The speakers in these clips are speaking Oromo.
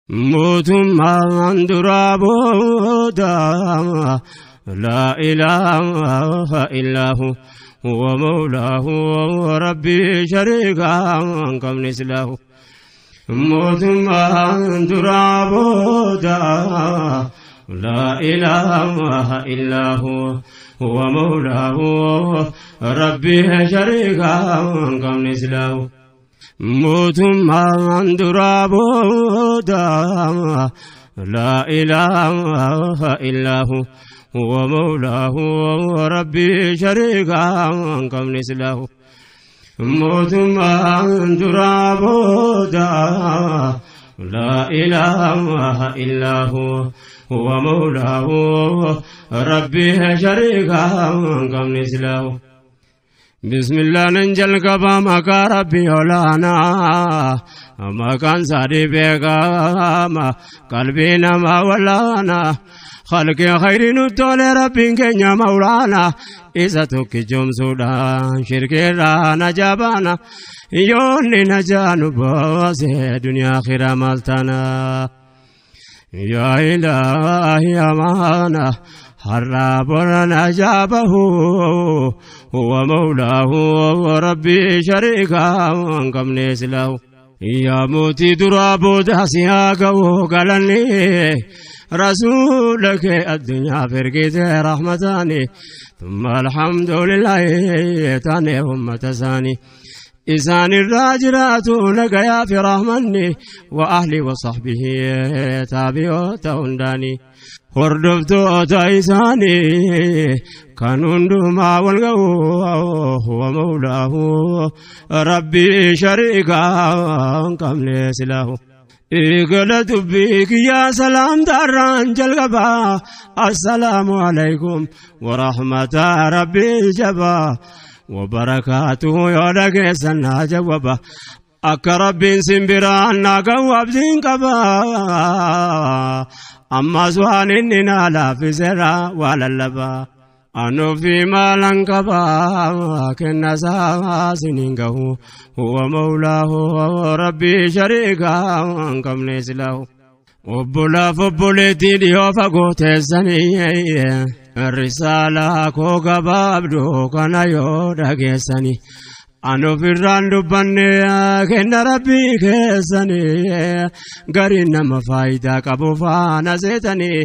Mootummaan duraa booda laa ilaaha illaahu huwa mawlaahu rabbii shariikaa hin qabne silaahu. Mootummaan duraa booda laa ilaaha illaahu huwa mawlaahu rabbii shariikaa hin qabne silaahu. Mootummaan duraa booda laa ilaaha illaahu huwa mawlaahu rabbii shariikaa hin qabne silaahu. Mootummaan duraa booda laa ilaaha illaahu huwa mawlaahu rabbii shariikaa hin qabne silaahu. Bismillah nan jalqaba maqaa rabbii olaanaa maqaan isaanii beekama qalbii namaa walaanaa khalqii khayrii nu tole rabbiin keenya mawlaanaa isa tokkichoomsuudhaan shirkiirraa na jabaana yoonni na jaanu baase duniyaa akhiraa maal taana yaa ilaahi amaana har'a borana jaabahu huwa mawlaahu rabbii shariikaa hin qabne silaahu. Yaa mootii duraa booda si haa ga'u galanni rasuula kee addunyaaf ergite rahmataani thumma alhamdulillahi taane ummata isaanii. Isaan irraa jiraatu nagayaa fi rahmanni wa ahli wa sahbihi taabiyoota hundaanii. Hordoftoota isaanii kan hundumaa wal ga'u huwa mawlaahu rabbii shariikaa hin qabne silaahu. Eegala dubbii kiyyaa salaamtaarraan jalqabaa assalaamu alaykum warahmata rabbii jabaa wabarakaatuhu yoo dhageessan naa jawwaba akka rabbiin simbiraan naa ga'u abdiin qaba ammas waan inni naa laaffiseera waa lallaba anuufi maalan qaba kenna isaa siniin gahu huwa mawlaahu rabbii shariikaa hin qabne silaahu. Obbolaaf obboleettii dhiyoo fagoo teessanii risaalaa koo gabaabduu kana yoo dhageessanii An ofirraan dubbanne kenna rabbii keessanii gariin nama faayidaa qabu faana seetanii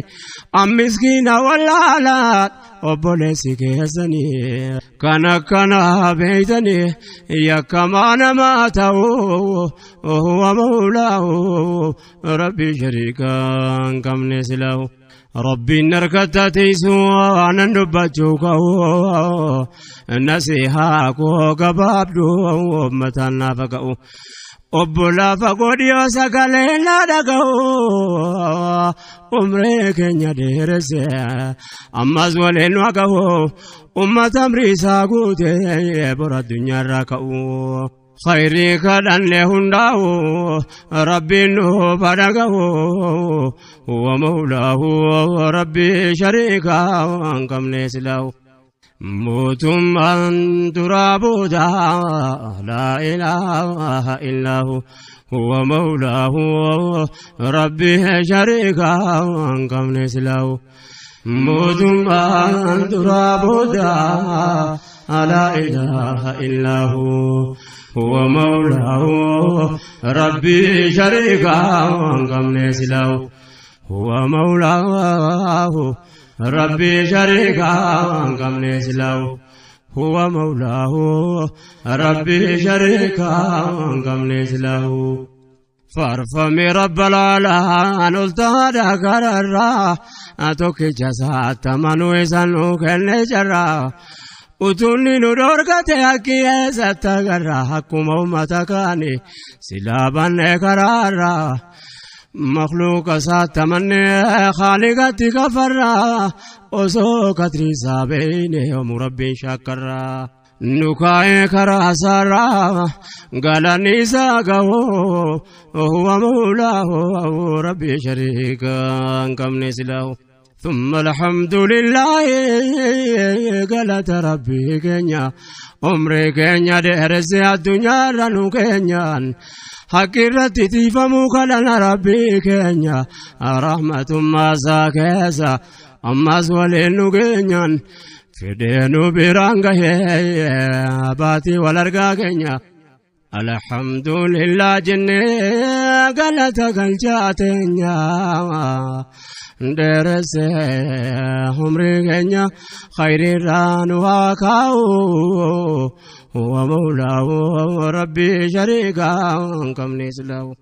an miskiina wallaalaa obboleessi keessanii kan akkana beeytanii yakkamaa namaa ta'uu huwa mawlaahu rabbii shariikaa hin qabne silaahu. Rabbiin harkatti teessuu aanan dubbachuu ka'u nasihaa koo gabaabduu uummataan naafa ga'u. Obbolaa fagoo dhiyoo sagalee na dhaga'u umree keenya dheeresse ammas waliin nu ga'u uummata amriisaa guute bora addunyaarraa ka'u. Khayrii kadhanne hundaa'u rabbiin nuuf dhaga'u huwa mawlaahu rabbii shariikaa hin qabne silaahu. Mootummaan duraa booda laa ilaaha illaahu huwa mawlaahu rabbii shariikaa hin qabne silaahu. Mootummaan duraa booda laa ilaaha illaahu huwa mawlaahu rabbii shariikaa hin qabne silaahu. Huwa mawlaahu rabbii shariikaa hin qabne silaahu. Huwa mawlaahu rabbii shariikaa hin qabne silaahu. Faarfame rabbal aalaan ol taadha gararraa tokkicha isaatti amanuu isaan nu kenne jarraa. Utuunni nu dhorkate akki eessatti agarra akkuma uummata kaani silaa banne karaarraa. Makhluuqa isaatti amannee khaaliqatti kafarraa osoo katrii isaa beeyne yoomuu rabbiin shaakkarraa. Nu kaa'ee karaa isaarraa galanni isaa gahu huwa mawlaahu rabbii shariikaa hin qabne silaahu. ثم الحمد لله قالت ربي كينيا عمري كينيا دهرسي الدنيا رنو كينيا حقيرتي تيفمو كلنا ربي كينيا رحمة ما ساكسا أما سوالينو كينيا فدينو بيرانغا باتي والارغا كينيا الحمد لله جنة قالت قلجاتنيا درس عمري كينيا خير ران وكاو ومولاه ربي شريكا كم نسلو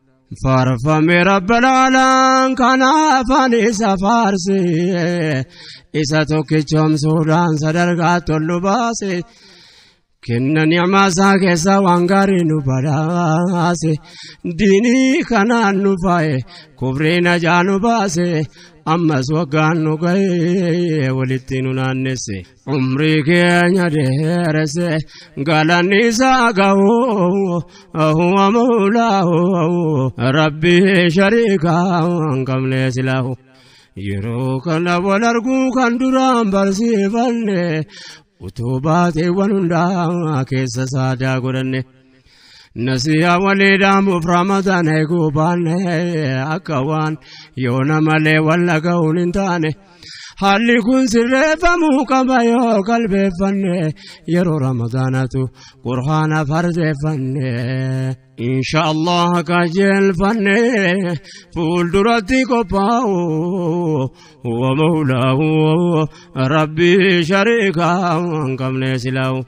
فارفم رب العالم كان فاني سفارسي إذا توكيتشم سودان صدرقات اللباسي كنا نعمة ساكسا وانغاري نبراسي ديني كان نفاي كفرنا جانباسي أما سوغان نغاي ولتين نانسي عمري كينيا ديرسي قال النساء هو مولاه ربي شريكا كم ليس له يروك والأرجو كان درام برسيفني utubaate waan hundaa keessa saadaa godhanne nasiyaa waliidhaamuuf ramadaan eeguu baanne akka waan yoona malee wal dhaga'uun hin taane haalli kun sirreeffamuu qaba yoo qalbeeffanne yeroo ramadaanatu qur'aana fardeeffanne insha Allah qajeelfanne fuulduratti qophaa'u huwa mawlaahu rabbii shariikaa hin qabne silaa'u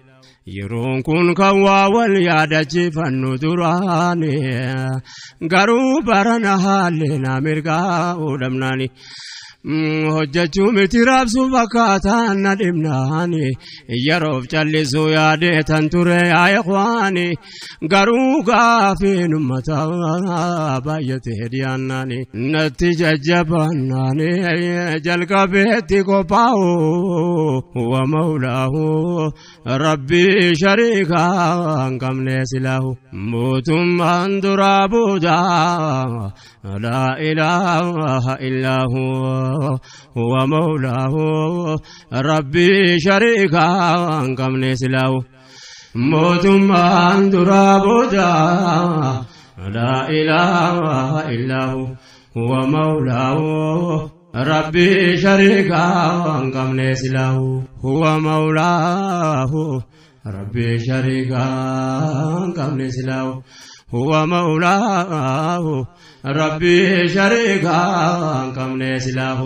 yeroon kun kan waa wal yaadachiifannu duraani garuu barana haalli na mirgaa'uu dhabnaani hojjechuu miti raabsuu fakkaataan na dhibnaani yeroof callisuu yaadeetan ture yaa ikhwaani garuu gaafiin uummataa baay'atee dhiyaannaani natti jajjabaannaani jalqabeetti qophaa'u huwa mawlaahu rabbii shariikaa hin qabne silaahu mootummaan duraa boodaa laa ilaaha illaa huwa هو مولاه ربي شريكا كم نسلاه موتمان درابودا لا إله إلا هو هو مولاه ربي شريكا كم نسلاه هو مولاه ربي شريكا كم نسلاه هو مولاه ربي شريكا كم نسله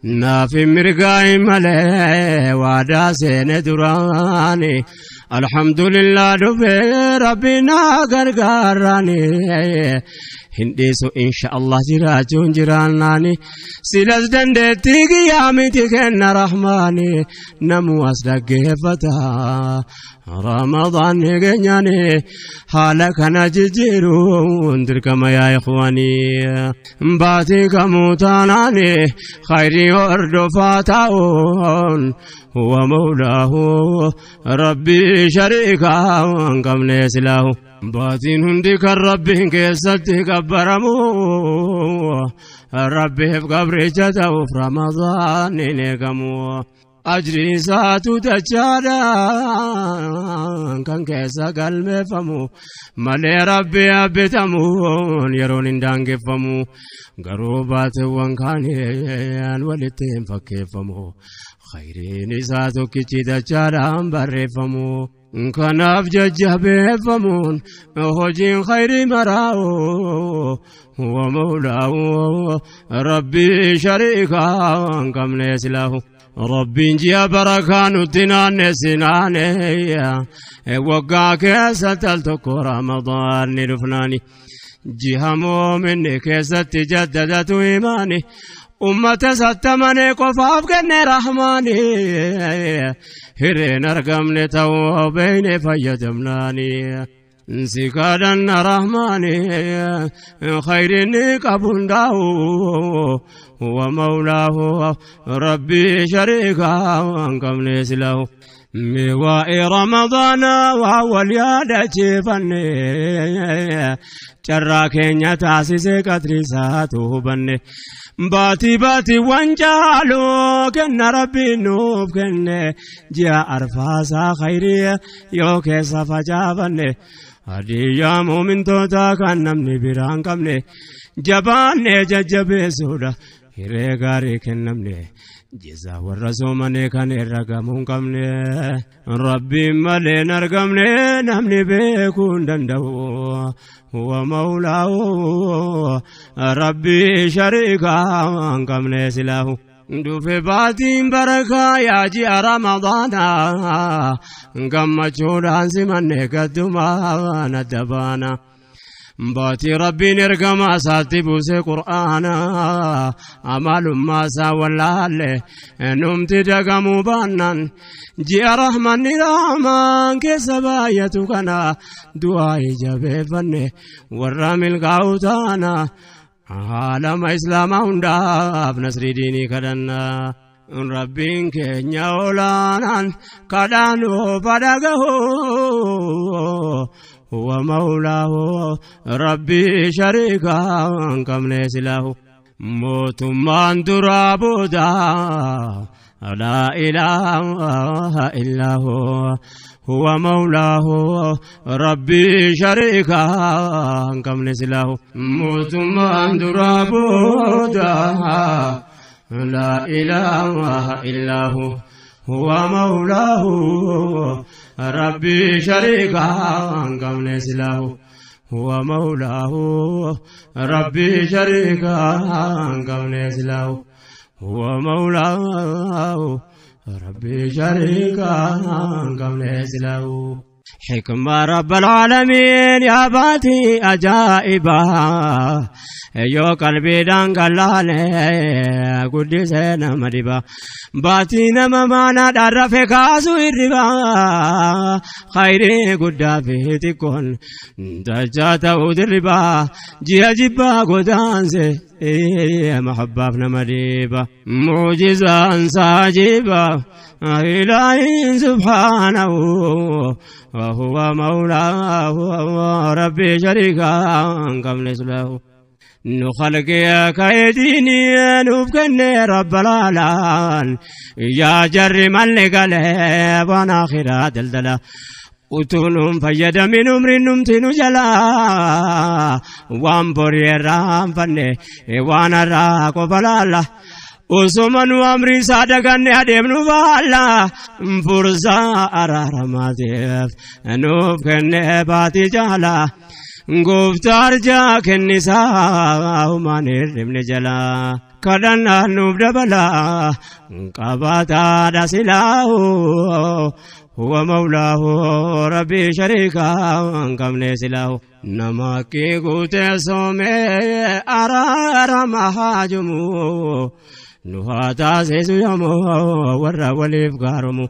نافي مرقاي ملي وادا سين دراني الحمد لله دفي ربنا غرغراني هنديسو إن شاء الله جراجون جراناني سلس دندتي قيامتي كن رحماني نمو أصدق فتا رمضان غنياني حالك نججرون تركما يا إخواني باتي كموتاناني خيري وردفاتاون هو مولاه ربي شريكا كم نسله baatiin hundi kan rabbiin keessatti gabbaramu rabbiif gabricha ta'uuf ramadaan hin eegamu ajri isaatu dachaadhaan kan keessa galmeeffamu malee rabbi abbitamuun yeroon hin daangeffamu garuu baateewwan kaaniin walitti hin fakkeeffamu khayriin isaa tokkichi dachaadhaan barreeffamu kanaaf jajjabeeffamuun hojiin khayrii maraa'u huwa mawlaahu rabbii shariikaa hin qabne silaahu rabbiin ji'a barakaa nutti naannesinaane waggaa keessatti al tokko ramadaan ni dhufnaani ji'a moominni keessatti jaddadatu imaani ummata sattamane qofaaf kenne rahmaani hireen argamne ta'uu beeyne fayyadamnaani si kadhanna rahmaani khayrinni qabu hundaa'u huwa mawlaahu rabbii shariikaa hin qabne silahu Miwaa'ee Ramadaanaa waa wal yaadachiifanne carraa keenya taasisee qadri isaatu hubanne baatii baatiiwwan caaluu kenna Rabbiin nuuf kenne ji'a arfaasaa khayrii yoo keessa facaafanne hadiyyaa muumintootaa kan namni biraan qabne jabaannee jajjabeessuudha hiree gaarii kennamne jizaa warra soomane kan irra gamuu hin qabne Rabbiin malee hin argamne namni beekuu hin danda'u huwa mawlaahu Rabbii shariikaa hin qabne silaahu. Dhufe baatiin barakaa yaa ji'a Ramadaanaa gammachuudhaan simanne gaddumaan adda baana. Baatii Rabbiin ergamaa isaatti buuse Qur'aana amalummaa isaa wallaalle numti dagamuu baannaan ji'a rahmanni rahmaan keessa baay'atu kana du'aa jabeeffanne warra milkaa'u taana aalama islaamaa hundaaf nasrii diinii kadhanna. Rabbiin keenya olaanaan kadhaanuu fadhagahu هو مولاه ربي شريكا كم ليس له موت من درابودا لا إله إلا هو هو مولاه ربي شريكا كم ليس له موت من درابودا لا إله إلا هو هو مولاه ربي شريكا كم ليس له هو مولاه ربي شريكا كم ليس له هو مولاه ربي شريكا كم ليس له. حكمة رب العالمين يا باتي أجائبا يو قلبي دانقلاني قدسنا مدبا باتي نمانا درف كاسو الربا خيري قد فيه تكون دجاتا ودربا جيا جبا قدانسي محبة مديبا معجزا ساجبا إلهي سبحانه وهو مولاه ربي شريكا كم ليس له نخلق يا كيديني نبكني رب العالمين يا جر من لقلب وانا خيرا دلدلا utuun fayyadamin umriin numtinu jalaa waan borii irraanfanne waan har'aa qofa laalla osoma nu amri isaa daganne adeemnu baalla fursaa araaramaatiif nuuf kenne baatii jaalaa gooftaa arjaa kennisaa humaan hirribne jalaa kadhannaan nuuf dabalaa qabaataadha silaahu هو مولاه ربي شريكا كم ليس له نمكي قوت سومي أرار مهاجمو نهاتا سيسو يمو ورا وليف غارمو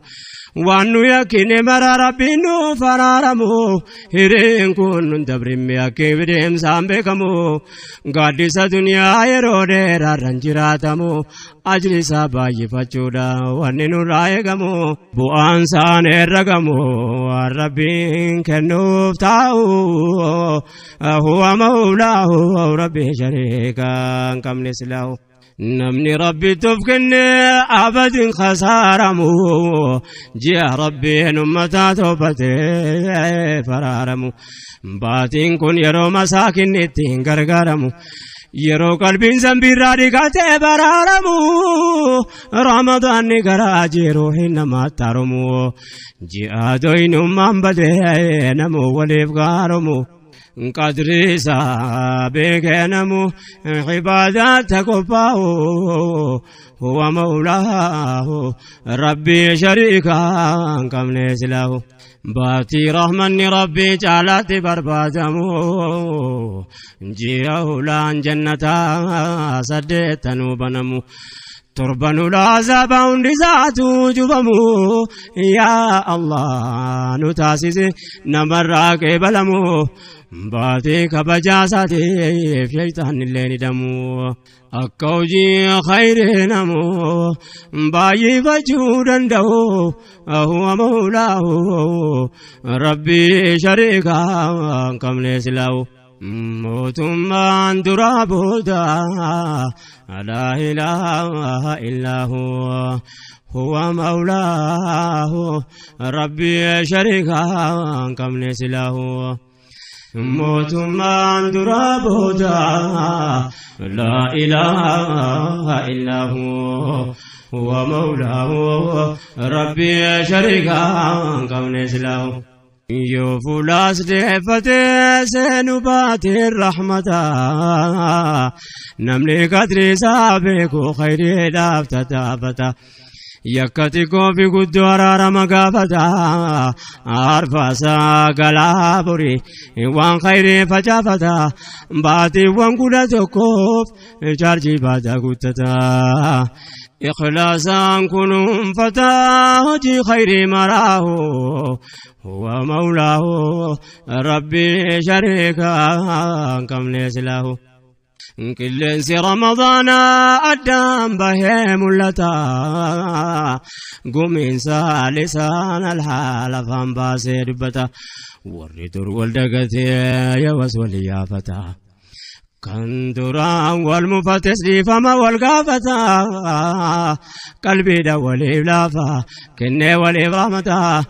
وانو يكين مرا ربي نو فرارمو هيرين كون دبرم يكي بديم سامبكمو قادس دنيا يرودي رانجراتمو أجلس باي فچودا واننو رايغمو بوان سان رغمو ربي كنوف تاو هو مولاه ربي شريكا كم نسلاه نمني ربي تفكني أبد خسارمو جاء ربي نمتا توبتي فرارمو باتين كن يرو مساكن نتين غرغرمو يرو قلبين زنبي رادقاتي برارمو رمضان نقراجي روحي نما تارمو جاء دوين أمان بدي نمو وليف غارمو قدري سابق نمو عبادات قباه هو مولاه ربي شريكا كم ليس له باتي رحمن ربي جالات بربادمو جيه لان جنتا سدتنو بنمو تربن العذاب عندزاتو جبمو يا الله نتاسس نمر قبلمو Baatee kabajaa isaatiif shayxaan illee ni damu. Akka hojii khayrii namu baay'ifachuu danda'u. Huwa mawlaahu rabbii shariikaa hin qabne silaa'u. Mootummaan duraa booda laa ilaaha illaa huwa. Huwa mawlaahu rabbii shariikaa hin qabne silaa'u. Mootummaan duraa booda laa ilaaha illaa huwa. Huwa mawlaahu rabbii shariikaa hin qabne silaa'u. Yoo fuulaas deeffatee seenu baatee rahmataa namni qadri isaa beeku khayriidhaaf tattaafata. Yakka xiqqoo fi guddoo araarama gaafata. Arfaasaa galaa borii waan khayrii facaafata. Baatiiwwan 11f chaarjii baataa guuttata. Ikhlaasaan kunuunfata hojii khayrii maraahu. Huwa mawlaahu rabbii shariikaa hin qabne silaahu. Qilleensi Ramadaanaa addaan bahee mul'ata. Gumiinsa lisaan alhaal afaan baasee dubbata. Warri dur wal dagatee yawas wal yaafata. Kan duraan wal mufates dhiifama wal gaafata. Qalbiidha waliif laafa kennee waliif rahmata.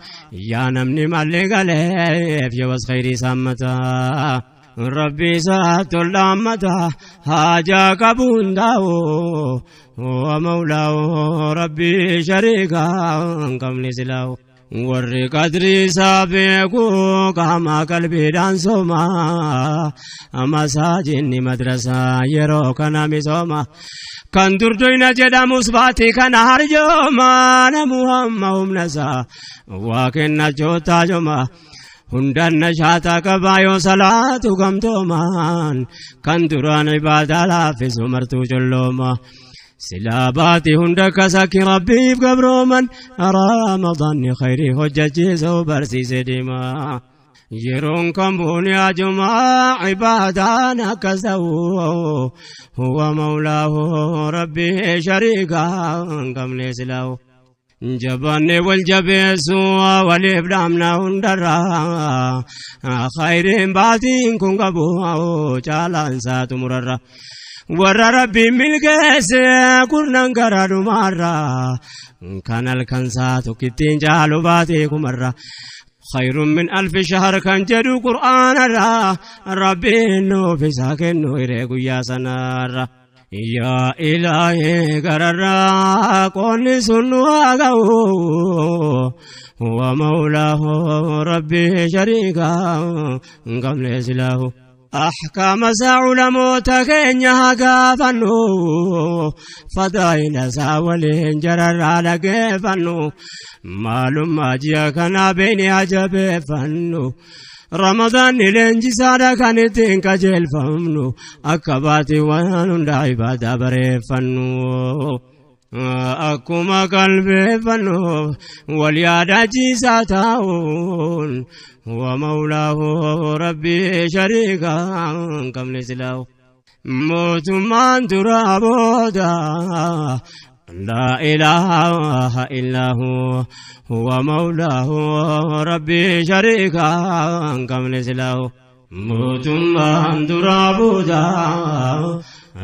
Yaa namni malli galeef yawas khayrii saammata. Rabbi isaa tollaammata haajaa qabu hundaa'u. Huwa mawlaahu rabbii shariikaa hin qabne silaa'u. Warri qadrii isaa beeku qaama qalbiidhaan sooma. Masaajinni madrasaa yeroo kana misooma. Kan durdoyna jedhamus baatii kana harjooma. Namu hamma humna isaa waa kennachuu taajoma. Hundaan nashaataa qabaa yoo salaatu gamtoomaan. Kan duraan ibaadaa laaffisu martuu collooma. Silaa baatii hunda kasakki rabbiif gabrooman. Ramadaanni khayrii hojjechiisuu barsiise deema. Yeroon kambuun yaajumaa ibaadaan akkas ta'u. Huwa mawlaahu rabbii shariikaa hin qabne silaa'u. Jabaanne wal jabeessu waliif dhaamna hundarraa. Khayriin baatiin kun qabu caalaan isaa xumurarra. Warra rabbiin milkeesse kurnan gara dhumaarra. Kan halkansaa tokkittiin caalu baatee kumarra. Khayrun min alfi shahr kan jedhu qur'aanarra. Rabbiin nuuf isaa kennu hiree guyyaa sanaarra. Yaa ilaahee gararraa qoonni sun nu haa ga'u. Huwa mawlaahu rabbii shariikaa hin qabne silaahu. Ahkaama isaa ulamoota keenya haa gaafannu. Fadaa'ila isaa waliin jararraa dhageeffannu. Maalummaa ji'a kanaa beeknee haa jabeeffannu. Ramadaanni leenjisaadha kan ittiin qajeelfamnu. Akka baatiiwwan hundaa ibaadaa bareeffannu. Akkuma qalbeeffannu wal yaadachiisaa taa'uun. Huwa mawlaahu rabbii shariikaa hin qabne silaa'u. Mootummaan duraa booda laa ilaaha illaa huwa. Huwa mawlaahu rabbii shariikaa hin qabne silaa'u. Mootummaan duraa booda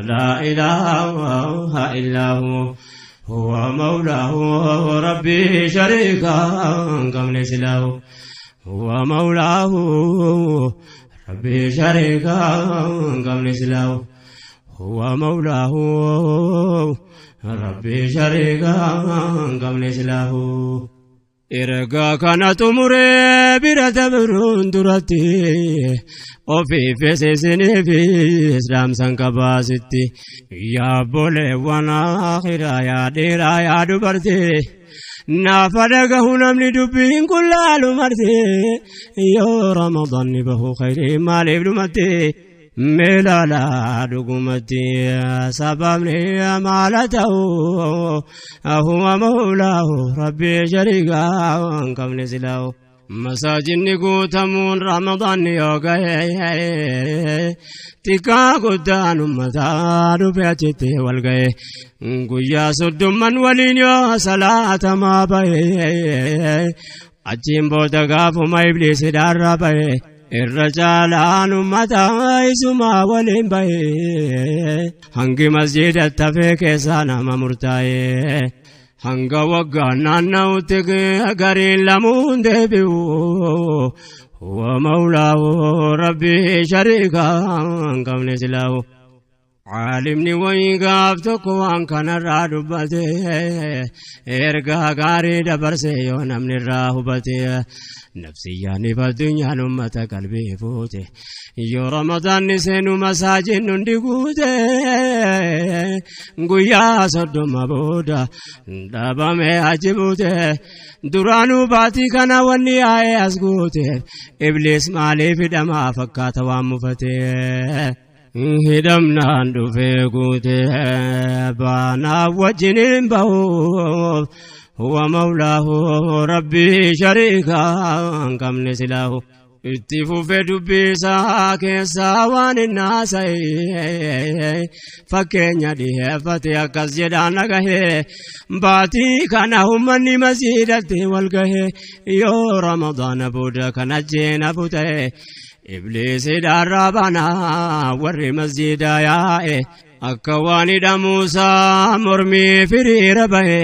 laa ilaaha illaa huwa. Huwa mawlaahu rabbii shariikaa hin qabne silaa'u. Huwa mawlaahu rabbii shariikaa hin qabne silaa'u. Huwa mawlaahu rabbii shariikaa hin qabne silaa'u. Ergaa kana xumuree bira dabruun duratti ofiifis isiniifis dhaamsan qabaasitti. Yaa obboleewwan akhiraa yaa dhiiraa yaa dubartii. Naafa dhagahu namni dubbiin kun laalu marti. Yoo Ramadaanni bahu khayrii maaliif dhumatti? Meelaalaa dhugumatti sababni maala ta'u. Huwa mawlaahu rabbii shariikaa hin qabne silaa'u. Masaajidni guutamuun Ramadaanni yoo ga'e, xiqqaa guddaan ummataa dhufe achitti wal ga'e. Guyyaa 30n waliin yoo salaatamaa ba'e, achiin booda gaafuma ibliisi dhaarraa ba'e, irra caalaan ummataa isumaa waliin ba'e. Hangi masjidatti hafee keessaa nama murtaa'e. Hanga waggaa naanna'utti gariin lamuun deebi'u. Huwa mawlaahu rabbii shariikaa hin qabne silaahu. Caalimni wayii gaaf tokko waan kanarraa dubbate, ergaa gaarii dabarse yoo namni irraa hubate. Nafsiyyaan addunyaan ummata qalbii fuute, yoo Ramadaanni seenu masaajidni hundi guute, guyyaa 30 booda dhabame achi buute. Duraanuu baatii kana wanni yaa'ee as guute, ibliis maaliif hidhamaa fakkaata waan mufate? Hidhamnaan dhufee guute, baanaaf wajjiniin bahuuf. Huwa mawlaahu rabbii shariikaa hin qabne silaahu. Itti fufe dubbii isaa keessaa waan hin haasa'e, fakkeenya dhiheeffate akkas jedhaan dhagahe: baatii kana ummanni masjiidatti wal gahe, yoo Ramadaana booda kan ajjeena ta'e, ibliisi dhaarraa banaa warri masjiida yaa'e akka waan hidhamuusaa mormii firiira bahe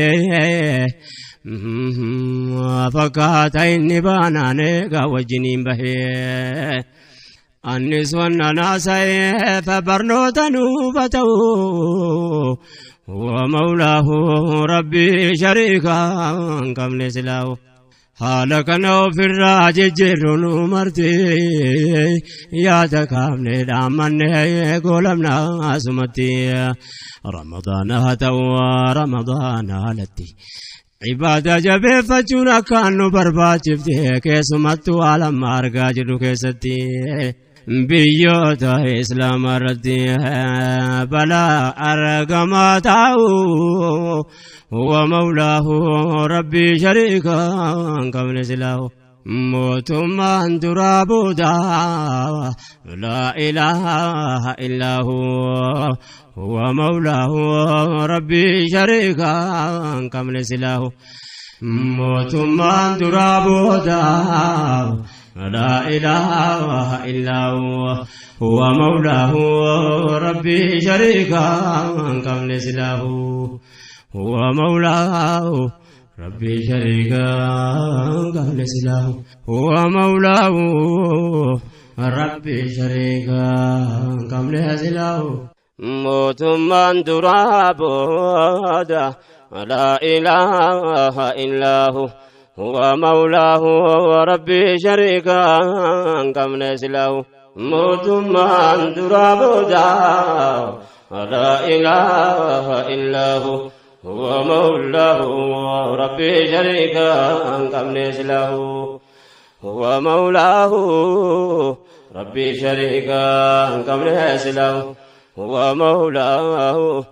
fakkaata, inni baanaan eegaa wajjiniin bahee. Annis wanna naasa'eef barnoota nuufa ta'u. Huwa mawlaahu rabbii shariikaa hin qabne silaahu. Haala kana ofirraa jijjiirru nu marti yaada kaafne dhaammanne goolamna asumatti. Ramadaana haa ta'u Ramadaana alatti, ibaada jabeeffachuun akkaan nu barbaachifte, keessumattuu haala amma argaa jirru keessatti. Biyyoota Islaamaa irratti balaa argamaa taa'u. Huwa mawlaahu rabbii shariikaa hin qabne silaahu. Mootummaan duraa booda laa ilaaha illaahu. Huwa mawlaahu rabbii shariikaa hin qabne silaahu. Mootummaan duraa booda laa ilaaha illaahu. Huwa mawlaahu rabbii shariikaa hin qabne silaahu. Huwa mawlaahu rabbii shariikaa hin qabne silaahu. Huwa mawlaahu rabbii shariikaa hin qabne silaahu. Mootummaan duraa booda laa ilaaha illaahu. Huwa mawlaahu rabbii shariikaa hin qabne silaahu. Mootummaan duraa booda laa ilaaha illaahu. Huwa mawlaahu rabbii shariikaa hin qabne silaahu. Huwa mawlaahu rabbii shariikaa hin qabne silaahu. Huwa mawlaahu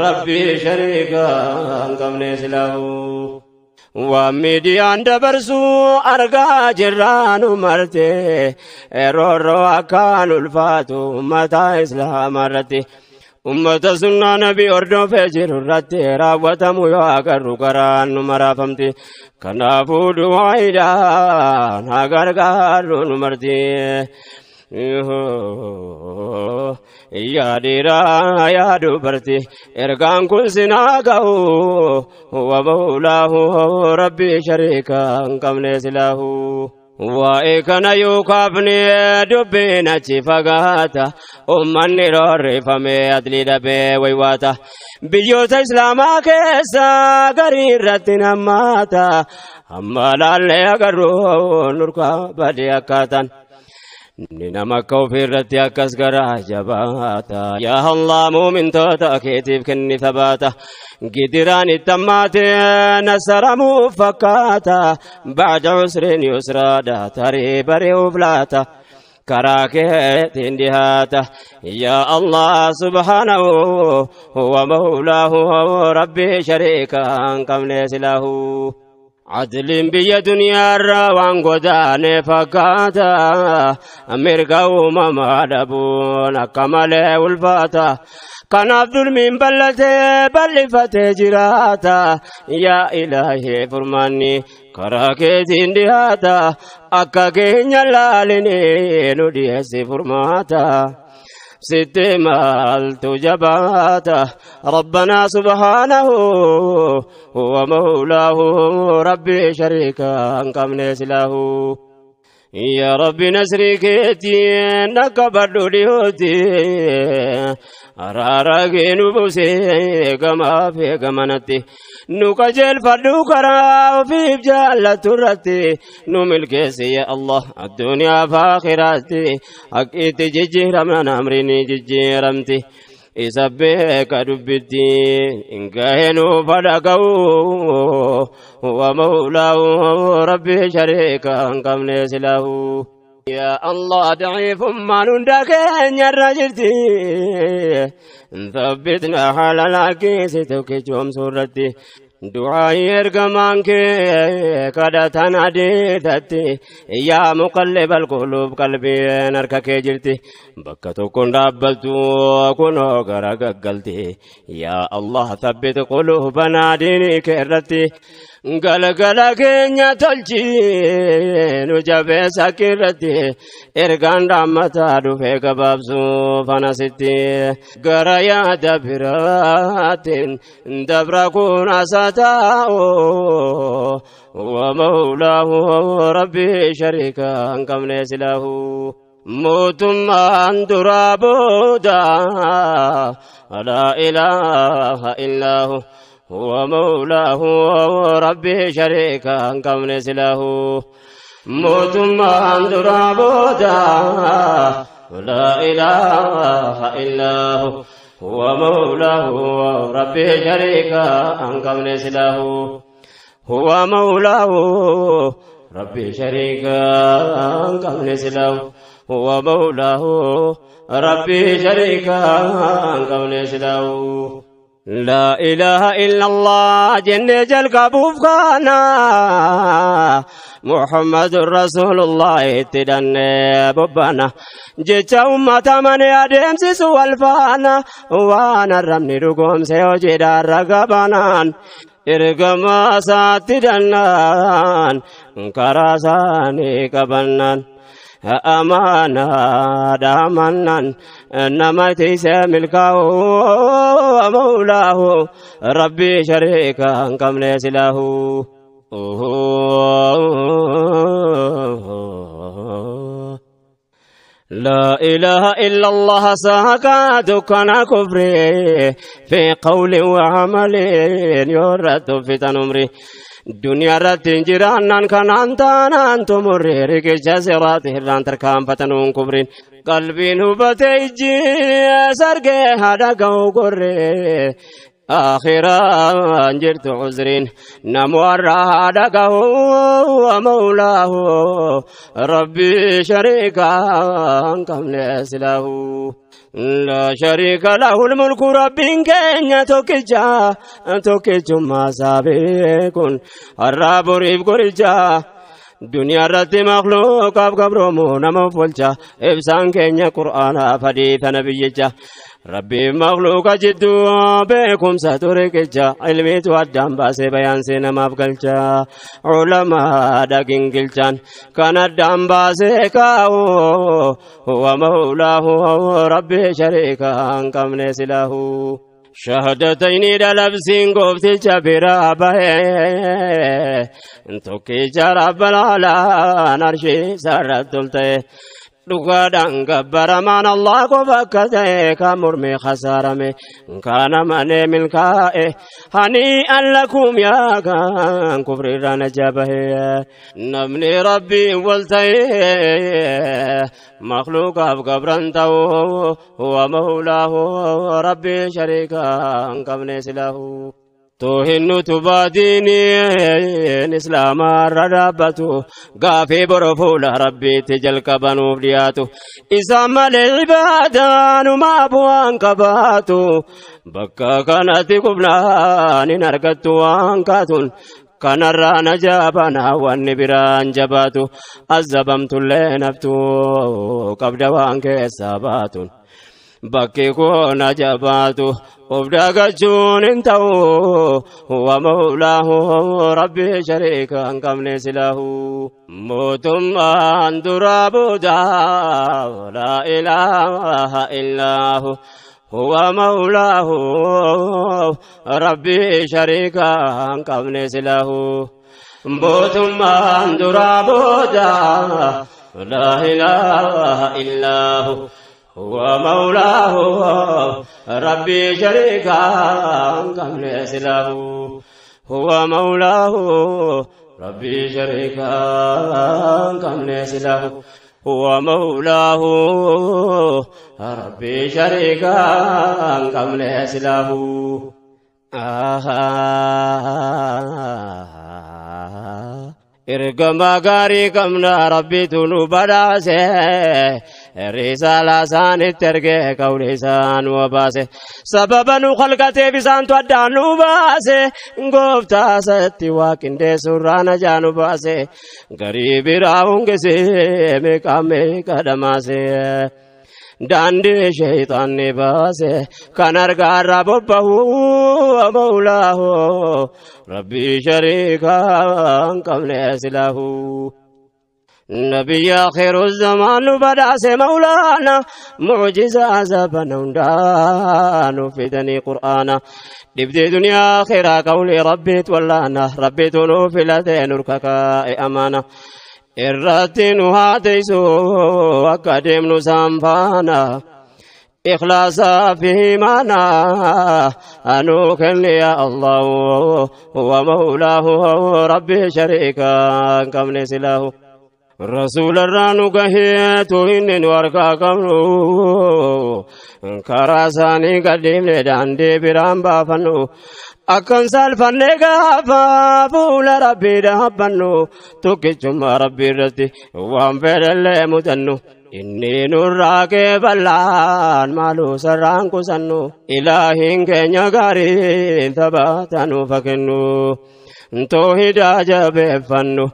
rabbii shariikaa hin qabne silaahu. Waan miidiyaan dabarsu argaa jirraanu marte, roorroo akkaan ulfaatu ummata Islaamaa irratti, ummata sunnaa nabii hordofee jiru irratti raawwatamu yoo agarru garaan nu maraafamti. Kanaafuu du'aayiidhaan haa gargaarru nu marti. Yaa dhiiraa, yaa dubarti, ergaan kun sinaa ga'u. Huwa mawlaahu rabbii shariikaa hin qabne silaahu. Waa'ee kana yoo kaafne dubbiin achi fagaata. Ummanni roorrifamee adlii dhabee waywaata. Biyyoota Islaamaa keessa garii irratti nammaata. Amma laallee agarru nurkaa badee akkaataan. Ni nama akka ofii irratti akkas garaa jabaata. Yaa Allah, muumintoota keetiif kenni thabaata. Gidiraan itti hammaate nasaramuuf fakkaata. Ba'da usrin yusraadha, tarii bari'uuf laata. Karaa keetiin dhihaata. Yaa Allah, subhaanahu huwa mawlaahu rabbii shariikaa hin qabne silaahu. Adliin biyya duniyaarraa waan godaane fakkaata, mirga uumamaa dhabuun akka malee ulfaata. Kanaaf dulmiin bal'atee bal'ifatee jiraata. Yaa Ilaahee, furmaanni karaa keetiin dhiyaata, akka keenya laalinee nu dhiyeessi furmaata. Sitti maaltu jabaata? ربنا سبحانه هو مولاه، ربي شريكا qabne silahu. يا ربي nasrii keetiin akka badhu dhiyooti, araara kee nu buusee gamaa fi gamanatti nu qajeelfadhu, karaa ofiif jaallattu irratti nu milkeessi. Ya Allah, addunyaa fi aakhiraatti haqqiitti jijjiiramnan amriin jijjiiramti. Isa beeka dubbitti gahee nuuf dhaga'u, wa mawlaahu, rabbi shariika hin qabne silahu. Yaa Allah, daciifummaan hunda keenya irra jirti. Thabbitna haala lakkisi tokkichoomsuu irratti. Du'aayi ergamaan kee kadhatan adeetatti, yaa muqallibal quluub, qalbiin harka kee jirti, bakka tokkoon dhaabbattu kunoo gara gaggalti. Yaa Allah, thabbit quluubanaa diinii kee irratti. Galgala keenya tolchi, nu jabeessa irratti. Ergaan dhaammataa dhufee gabaabsuu fanasitti gara yaada biraatiin dabra kun asataa'u, ومولاه ربي شريكا qabne silahu. Mootummaan duraa booda لا إله إلا هو، هو مولاه، ربي شريكا qabne silahu. Mootummaan duraa booda لا إله إلا هو، هو مولاه، ربي شريكا qabne silahu. هو مولاه، ربي شريكا qabne silahu. هو مولاه، ربي شريكا qabne silahu. لا إله إلا الله jennee jalqabuuf kaana, محمد رسول الله itti dhannee bobbana, jecha ummata manee adeemsisu wal faana, waan arrabni dhugoomse hojiidhaan ragabanaan, ergamaa isaatti dhannaan, karaa isaanii qabannaan, amaanaa dhaamannaan, nama tiisee milkaa'u, مولاه، ربي shariika hin qabne silahu. لا إله إلا الله ساكا دكان كفري في قول وعمل يرد فتن عمري. Duniyaa irratti hin jiraannaan kanaan taanaan xumurre, riqicha siraati irraan tarkaanfatanuun kufrin. Qalbiin hubate, ijji sargee haadha ga'u gorre, آخران جرت عذرين نمور هذا ومولاه، ربي شريكا كم له لا شريك له الملك. ربي keenya tokkicha, tokkichummaa isaa beekuun har'aa boriif qoricha. Duniyaa irratti makluuqaaf gabroomu nama of olcha, ibsaan keenya qur'aanaaf hadiisa nabiyyicha. Rabbiin makluuqa jidduu beekumsa riqicha, ilmiitu addaan baasee bayaansee namaaf galcha. Culamaadha gingilchaan kan addaan baasee kaa'u, huwa mawlaahu, rabbi shariika hin qabne silahu. Shahadatayni dhalabsiin goofticha biraa bahee, tokkicha rabbal aalaan arshii sarratti ol ta'e, dhugaadhaan gabbaramaan Allah qofa akka ta'e, kan mormee khasaarame, kan amanee milkaa'e. هنيئا لكم yaa kan kufriirraa najaa bahee. Namni rabbiin wal ta'e makhluuqaaf gabran ta'u, هو مولاه، rabbii shariika hin qabne silahu. Toohinnu tubaa diiniin islaamaa irra dhaabbatu, gaafii boro fuula rabbiitti jalqabanuuf dhiyaatu, isaan malee ibaadaanumaa bu'aan qabaatu. Bakka kanatti kufnaan hin argattu waan kaatuun. Kanarraa na jaabana wanni biraan jabaatu azabamtullee naftu qabda waan keessaa baatun bakki koo na jabaatu of dagachuun hin ta'u huwa mawlaahu rabbi shariika hin qabne silaahu mootummaan duraa booda laa ilaaha illaahu هو مولاه ربي شريكا قبل سله بوتمان درابودا لا إله إلا هو هو مولاه ربي شريكا قبل سله هو مولاه ربي شريكا قبل سله هو مولاه ربي شريكا قبل سله إرقما غاري قمنا ربي تنو بداسه رسالة سان الترقى قولي سان وباسه سببا خلقته بسان تودانو باسه قفتا ستي واكن دي سرانا جانو باسه غريب راونگ سي مقامي قدماسه داندي شيطان باسه كان أرقى ربه ومولاه ربي شريكا قبل سله نبي آخر الزمان بدأس مولانا معجزة زبنا ودان في قرآنا دبدي دنيا آخرة قولي ربي تولانا ربي تنو في لدين ركاكا أمانة إرتين هاتيسو وقدم نسامفانا إخلاصا في مانا أنوكن يا الله هو مولاه ربي شريكا كم نسله رسول الرانو قهيتو إنن ورقا قمنو كراساني قديم لدان دي برام بافنو أكن سالفن غافا فول ربي دهبنو توكي ربي رتي وان فدل مدنو إني نراك بلان مالو سران كسنو إلهين كنيا غارين ثباتنو فكنو توحيد جابفنو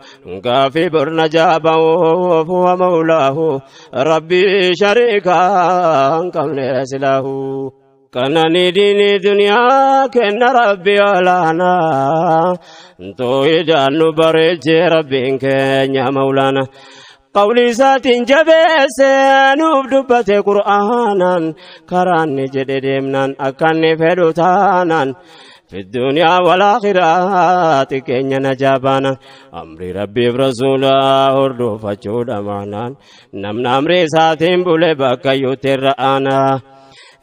غافي برنا جابو هو مولاه ربي شريكا قبل سلاه كنني ديني دنيا كن ربي ولانا توحيد نبرج ربي كن مولانا قولي سات جبس نوب دبت قرآنا كران جددمنا أكن فدوتانا في الدنيا والآخرة كenya نجابانا أمري ربي برسوله هردو فچود أمانا نمنا أمري ساتين بولي بكا يتر أنا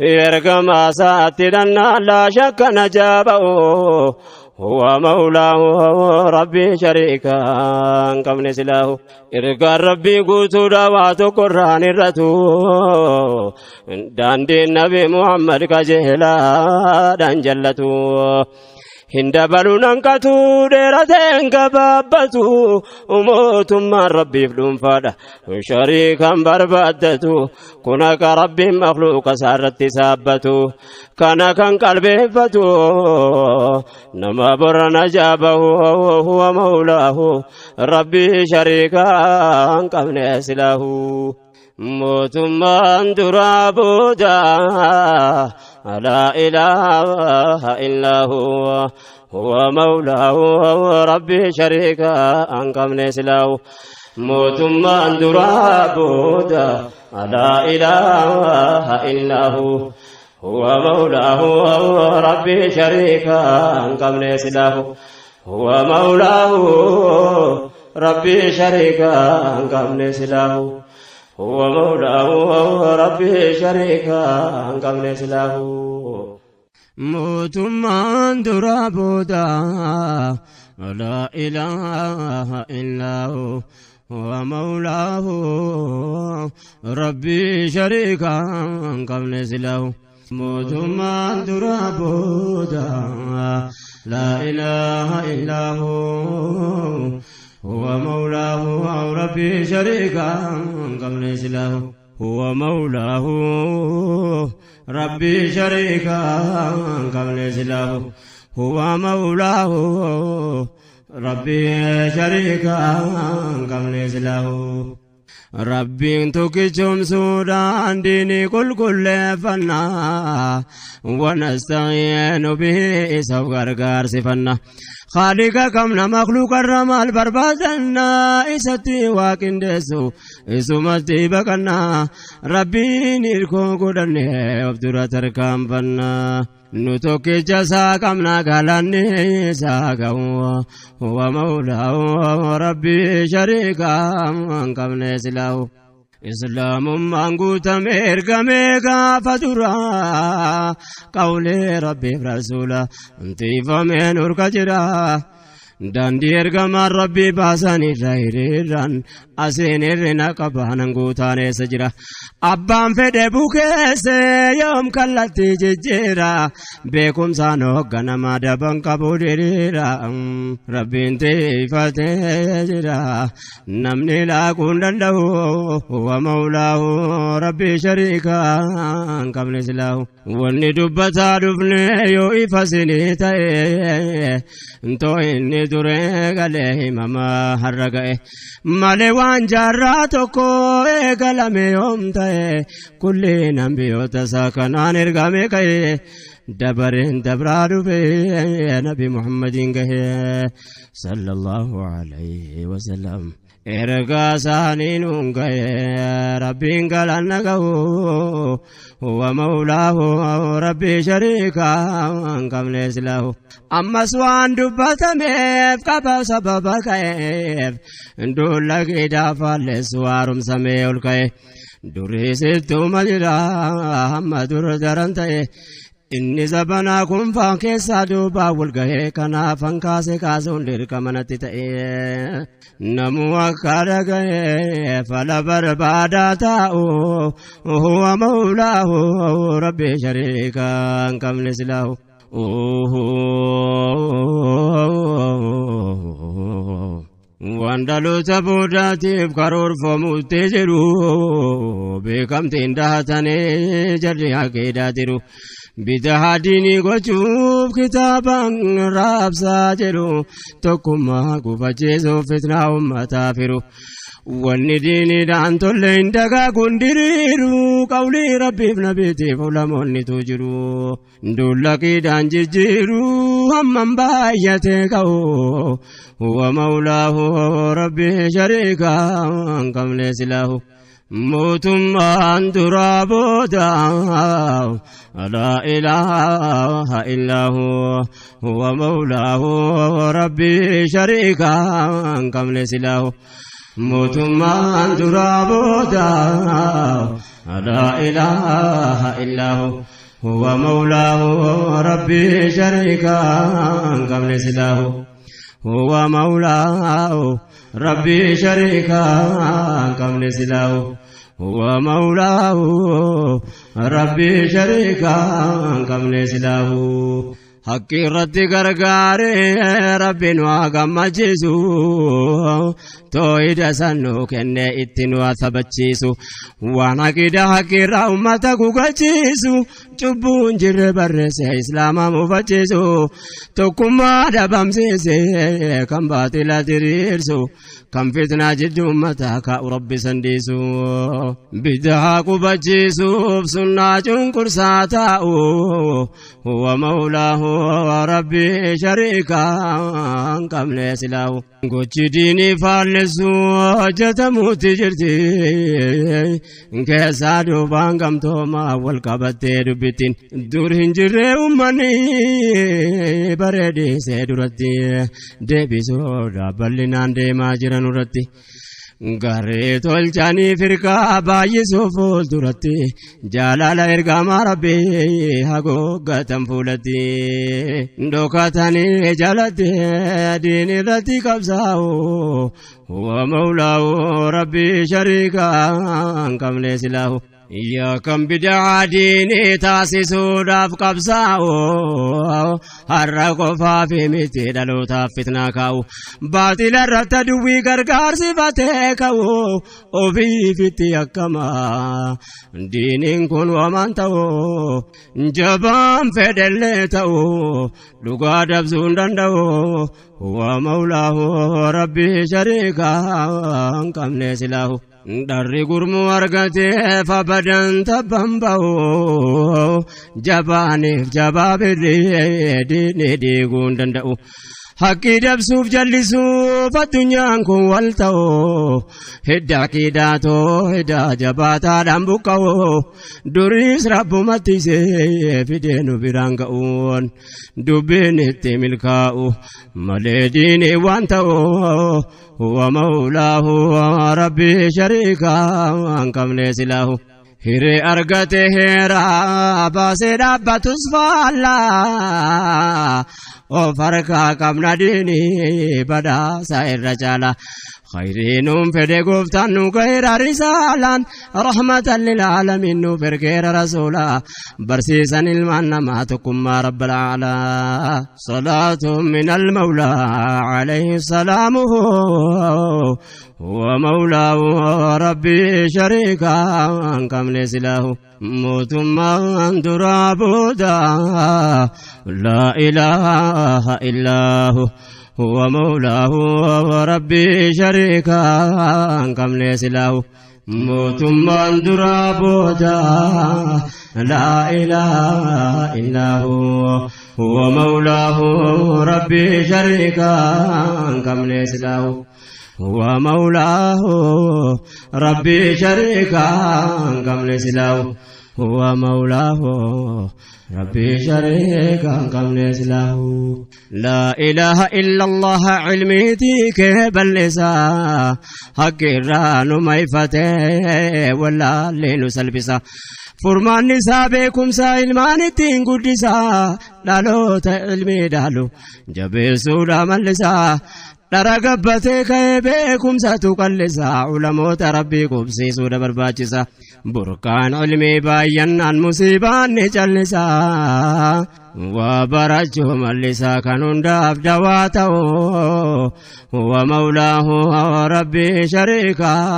يرقم ساتنا لا شك نجابه هو مولاه ربي شريكا كم نسلاه إرقى ربي قوتو دوات قرآن الرتو داندي النبي محمد كجهلا دان جلتو هند بلونان كتو ديرتين كبابتو وموتما ربي فلون فادا شريكا بربادتو كناك ربي مخلوق سارت سابتو كان كان قلبي فتو نما برنا جابه هو مولاه ربي شريكا قبل سلاه موتمان درابودا لا إله إلا هو هو مولاه ربي شريكا أنقم نسلاه موتمان درابودا لا إله إلا هو هو مولاه ربي شريكا أنقم نسلاه هو مولاه ربي شريكا أنقم نسلاه هو مولاه ربي شريكا قبل سلاه موتمان درابودا لا إله إلا هو هو مولاه ربي شريكا قبل سلاه موتمان درابودا لا إله إلا هو هو مولاه ربي شريكا قبل سلاه هو مولاه ربي شريكا قبل سلاه هو مولاه Rabbii shariikaa hin qabne silaahu. Rabbiin tokkichumsuudhaan diinii qulqulleeffannaa wanasta'iinu bihi isaaf gargaarsifanna. Khaaliqa qabna makhluuqarra maal barbaadannaa isatti waa qindeessu isumatti baqannaa Rabbiin hirkoo godhannee of dura tarkaanfannaa. Nu tokkicha isaa qabna galanni isaa ga'u huwa mawlaahu Rabbii shariikaa hin qabne silaahu. Islaamummaan guutame ergamee gaafa duraa qawlee Rabbiif rasuula intifameen urka jira. Daandii ergamaan Rabbii baasan irra hiriiraan asiin hirrina qabaanan guutaan eessa jira. Abbaan fedhe bukeesse yoom kallattii jijjiira beekumsaan hoogganamaa daban qabu diriira. Rabbiin tiifatee jira namni laaquu hin danda'u huwa mawlaahu Rabbii shariikaa hin qabne silaahu. Wanni dubbataa dhufne yoo ifa sinii ta'e ntoo inni duree galee himamaa har'a ga'e malee waan jaarraa tokko eegalame yoom ta'e kulliin ambiyoota isaa kanaan ergame ka'e dabareen dabraa dhufe Nabi Muhammadiin gahe sallallahu alayhi wasallam. Ergaa isaanii nuun ga'e Rabbiin galanna ga'u huwa mawlaahu Rabbii shariikaa hin qabne silaahu. Ammas waan dubbatameef qaba sababa ka'eef dulla gidaa faalleessu haaromsamee ol ka'e durii sittuma jira hamma dur daran ta'e. Inni zabanaa kun faan keessaa duubaa wal gahee kanaaf hankaase kaasuun dirqama natti ta'e. Namuu akka dhaga'ee fala barbaadaa taa'u huwa mawlaahu Rabbii shariikaa hin qabne silaahu. Waan dhaloota boodaatiif karoorfamutti jiru beekamtiin dahatanii jarri akeedaa jiru. Bitaa diinii gochuuf kitaabaan raabsaa jedhu tokkummaa gufachiisuuf fitnaa uummataa firu. Wanni diiniidhaan tolle hin dagaaguun diriiru qawlii Rabbiif nabiitiif ulamoonnitu jiru. Dulla qiidhaan jijjiiru hammam baay'atee ka'u huwa mawlaahu Rabbii shariikaa hin qabne silaahu. Mootummaan duraa booda laa ilaaha illaahu huwa mawlaahu Rabbii shariikaa hin qabne silaahu. Mootummaan duraa booda laa ilaaha illaahu huwa mawlaahu Rabbii shariikaa hin qabne silaahu. Huwa mawlaahu Rabbii shariikaa hin qabne silaahu. Huwa mawlaahu Rabbii shariikaa hin qabne silaahu. Haqqi irratti gargaaree Rabbi nu haa gammachiisu tooyida san nu kennee itti nu haa sabachiisu waan aqiida haqqi irraa uummata gugachiisu cubbuun jirre barreesse islaama mufachiisu tokkummaa dhabamsiise kan baatila diriirsu kan fitnaa jidduu uummataa kaa'u Rabbi sandiisu bidaa qubachiisuuf sunnaa cunqursaa taa'u huwa mawlaahu Rabbii shariikaa hin qabne silaahu. Gochi diinii faallessu hojjetamuutti jirti keessaa duubaan gamtoomaa wal qabattee dubbittiin dur hin jirre uummanni bareedisee duratti deebisuudha bal'inaan deemaa jiran irratti. Garee tolchanii firqaa baay'isuuf fuulduratti jaalala ergamaa Rabbii haguuggatan fuulatti dhokatanii jalatti diin irratti qabsaa'u huwa mawlaahu Rabbii shariikaa hin qabne silaahu. Yaa kan bid'aa diinii taasisuudhaaf qabsaa'u har'a qofaaf miti dhalootaaf fitnaa kaa'u baatila irratti duwwii gargaarsifatee ka'u ofiifitti akkama diiniin kun wamaan ta'u jabaan fedhellee ta'u dhugaa dabsuu hin danda'u huwa mawlaahu rabbii shariikaa hin qabne silaahu. Dharri gurmuu argateef abadan tabban ba'u jabaaniif jabaa birrii diinii diiguu hin danda'u. Haqqii dabsuuf jallisuuf addunyaan kun wal ta'u hidda qidaatoo hidda jabaataadhaan buqqa'u duriis rabbumatti isee fidee nu biraan ga'uun dubbiin itti milkaa'u malee diinii waan ta'u huwa mawlaahu rabbii shariikaa hin qabne silaahu. Hiree argate heeraa baasee dhaabbatus faallaa of harkaa qabna diinii badhaasa irra caala. Khayrii nuun fedhe gooftaan nu gaheera risaalaan rahmatan lilaalamiin nuuf ergeera rasuula barsiisan ilmaan namaa tokkummaa rabbal aalaa. Salaatu min almawlaa alayhi salaamuhu huwa mawlaahu rabbii shariikaa hin qabne silaahu. Mootummaan duraa booda laa ilaaha illaahu. هو مولاه وربي شريكا كم له موتمان درابودا لا إله إلا هو هو مولاه ربي شريكا كم له هو مولاه ربي شريكا كم له هو مولاه ربي شريكا كم له لا إله إلا الله علمي تيك بلسا حق الران ما يفتح ولا لنسلبسا فرمان نسابكم سائل تين قدسا لالو تعلمي دالو جبسو ملسا Dhara gabbatee ka'ee beekumsatu qallisaa ulamoota rabbii qubsiisuudha barbaachisa. Burqaan ilmii baay'annaan musiibaan ni callisaa. Waa barachuu mallisaa kan hundaaf dawaa ta'u. Huwa mawlaahu rabbii shariikaa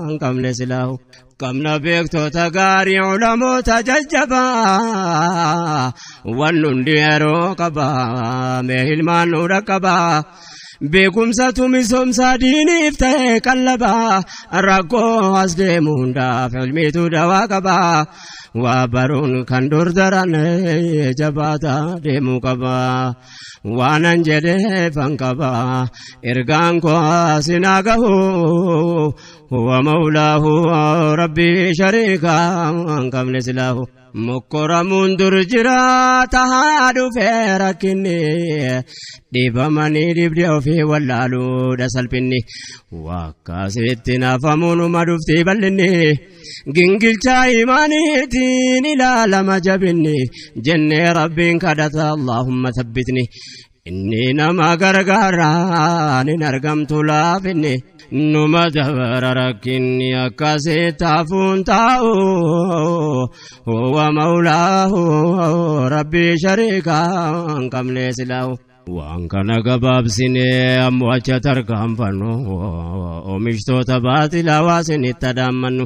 hin qabne silaahu. Qabna beektota gaarii ulamoota jajjabaa. Waan hundi yeroo qabaa mee ilmaan nu dhaqqabaa. Beekumsatu misoomsaa diiniif ta'e qallabaa rakkoo as deemu hundaaf ilmiitu dawaa qabaa waa baruun kan dur daran jabaataa deemuu qabaa waanan jedheefan qabaa ergaan koo sinaa gahu huwa mawlaahu rabbii shariikaa hin qabne silaahu. Mokkoramuun dur jiraata haa dhufee rakkinni dhibamanii dhibdee ofii wallaaluudha salphinni wakkaasitti nafamuun uma dhuftii bal'inni gingilchaa imaaniitiin ilaalama jabinni jennee rabbiin kadhata Allahumma thabbitni inni nama gargaaraan hin argamtu laafinni. Numa dabara rakkinni akkasitti hafuun taa'u huwa mawlaahu rabbii shariikaa hin qabne silaahu. Waan kana gabaabsinee ammoo acha tarkaanfannu oomishtoota baaxilaa waa isinitti adaammannu.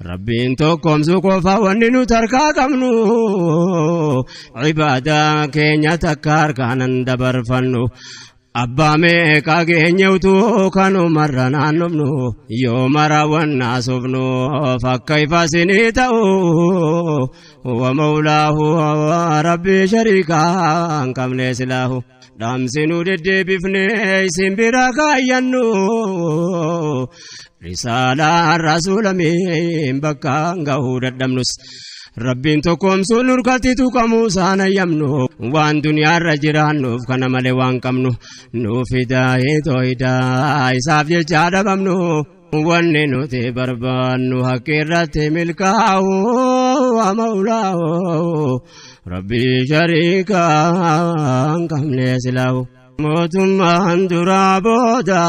Rabbiin tokkoomsu qofa wanni nu tarkaa qabnu ibaadaa keenya takka harkaanan dabarfannu. Abbaa meeqa geenye utuu kanumarra naannofnu yoo mara wannaa soofnu fakka ifa isinii ta'u huwa mawlaahu rabbii shariikaa hin qabne silaahu. Dhaamsi nu deddeebifne isin bira kaayyannu risaalaan rasuulamiin bakka gahuu dadhabnus. Rabbiin tokkoomsuun nurkatti tuqamuu isaan ayyamnu waan duniyaarra jiraannuuf kana malee waan qabnu nuuf hidaayee tooyidaa isaaf jecha dhabamnu wanni nuti barbaannu haqqi irratti milkaa'u mawlaahu rabbii shariikaa hin qabne silaahu. Mootummaan duraa booda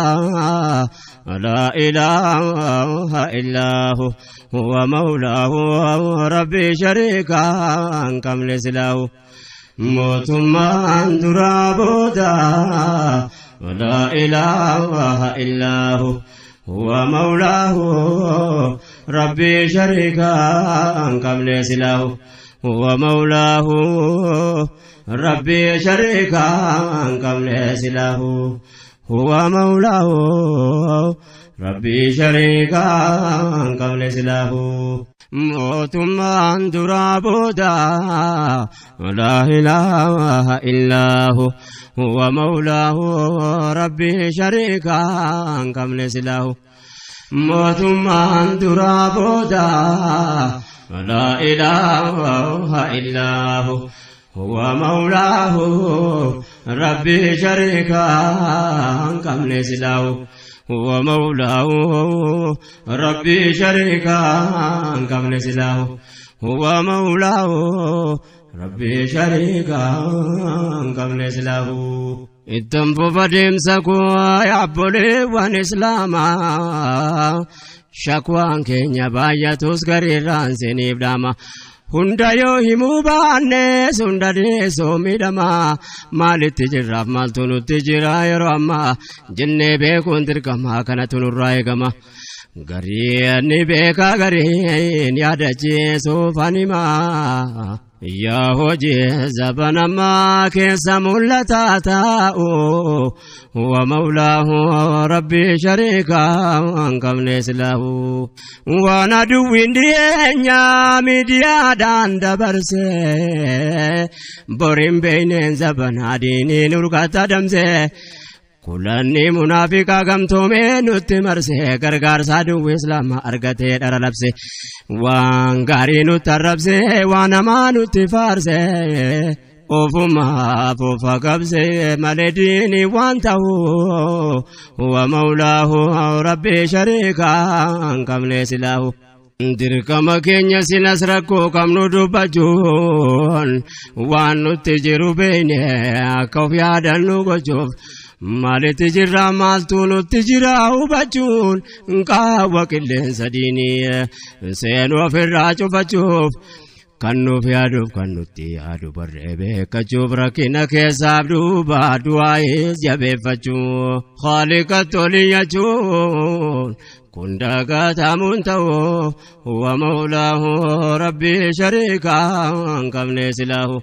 laa ilaaha illaahu huwa mawlaahu rabbii shariikaan qabne silaahu. Mootummaan duraa booda laa ilaaha illaahu huwa mawlaahu rabbii shariikaan qabne silaahu. Huwa mawlaahu rabbii shariikaan qabne silaahu. Huwa mawlaahu rabbii shariikaan qabne silaahu. Mootummaan duraa booda laa ilaaha illaahu huwa mawlaahu rabbii shariikaan qabne silaahu. Mootummaan duraa booda laa ilaaha illaahu huwa mawlaahu rabbii shariikaan qabne silaahu. Huwa mawlaahu rabbii shariikaan qabne silaahu. Huwa mawlaahu rabbii shariikaan qabne silaahu. Ittan fufa deemsa koo yaabboleewwan islaamaa, shakwaan keenya baay'atus gariirraan siniif dhaama. Hunda yoo himuu baannes hunda deessoo miidhama. Maalitti jirraaf maaltu nutti jira yeroo ammaa jennee beekuun dirqama kanatu nurraa eegama. Gariin ni beeka, gariin yaadachiisuuf animaa. Yaa hojii zabanamaa keessa mul'ataa taa'u huwa mawlaahu rabbii shariikaan qabne silaahu. Waan aduwwiin dhiyeenyaa miidiyaadhaan dabarse boriin beeyneen zabanaa diiniin urgata damse. Kulanni munaafiqaa gamtoomee nutti marse gargaarsa aduwwi islaamaa argatee dhara labse. Waan gaarii nutti arrabse, waan hamaa nutti faarse, ofumaaf ofa qabse malee diinii waan ta'u huwa mawlaahu rabbii shariikaan qabne silaahu. Dirqama keenya silas rakkoo qabnu dubbachuun waan nutti jiru beekne akka of yaadannu gochuuf, maalitti jirra maaltu nutti jira hubachuun, qaawwa qilleensa diinii seenuu ofirraa cufachuuf, kan nuuf yaaduuf kan nutti yaadu barree beekachuuf, rakkina keessaaf duuba du'aayis jabeeffachuu, haaliqa toliyyachuun kun dagatamuun ta'u huwa mawlaahu rabbii shariikaan qabne silaahu.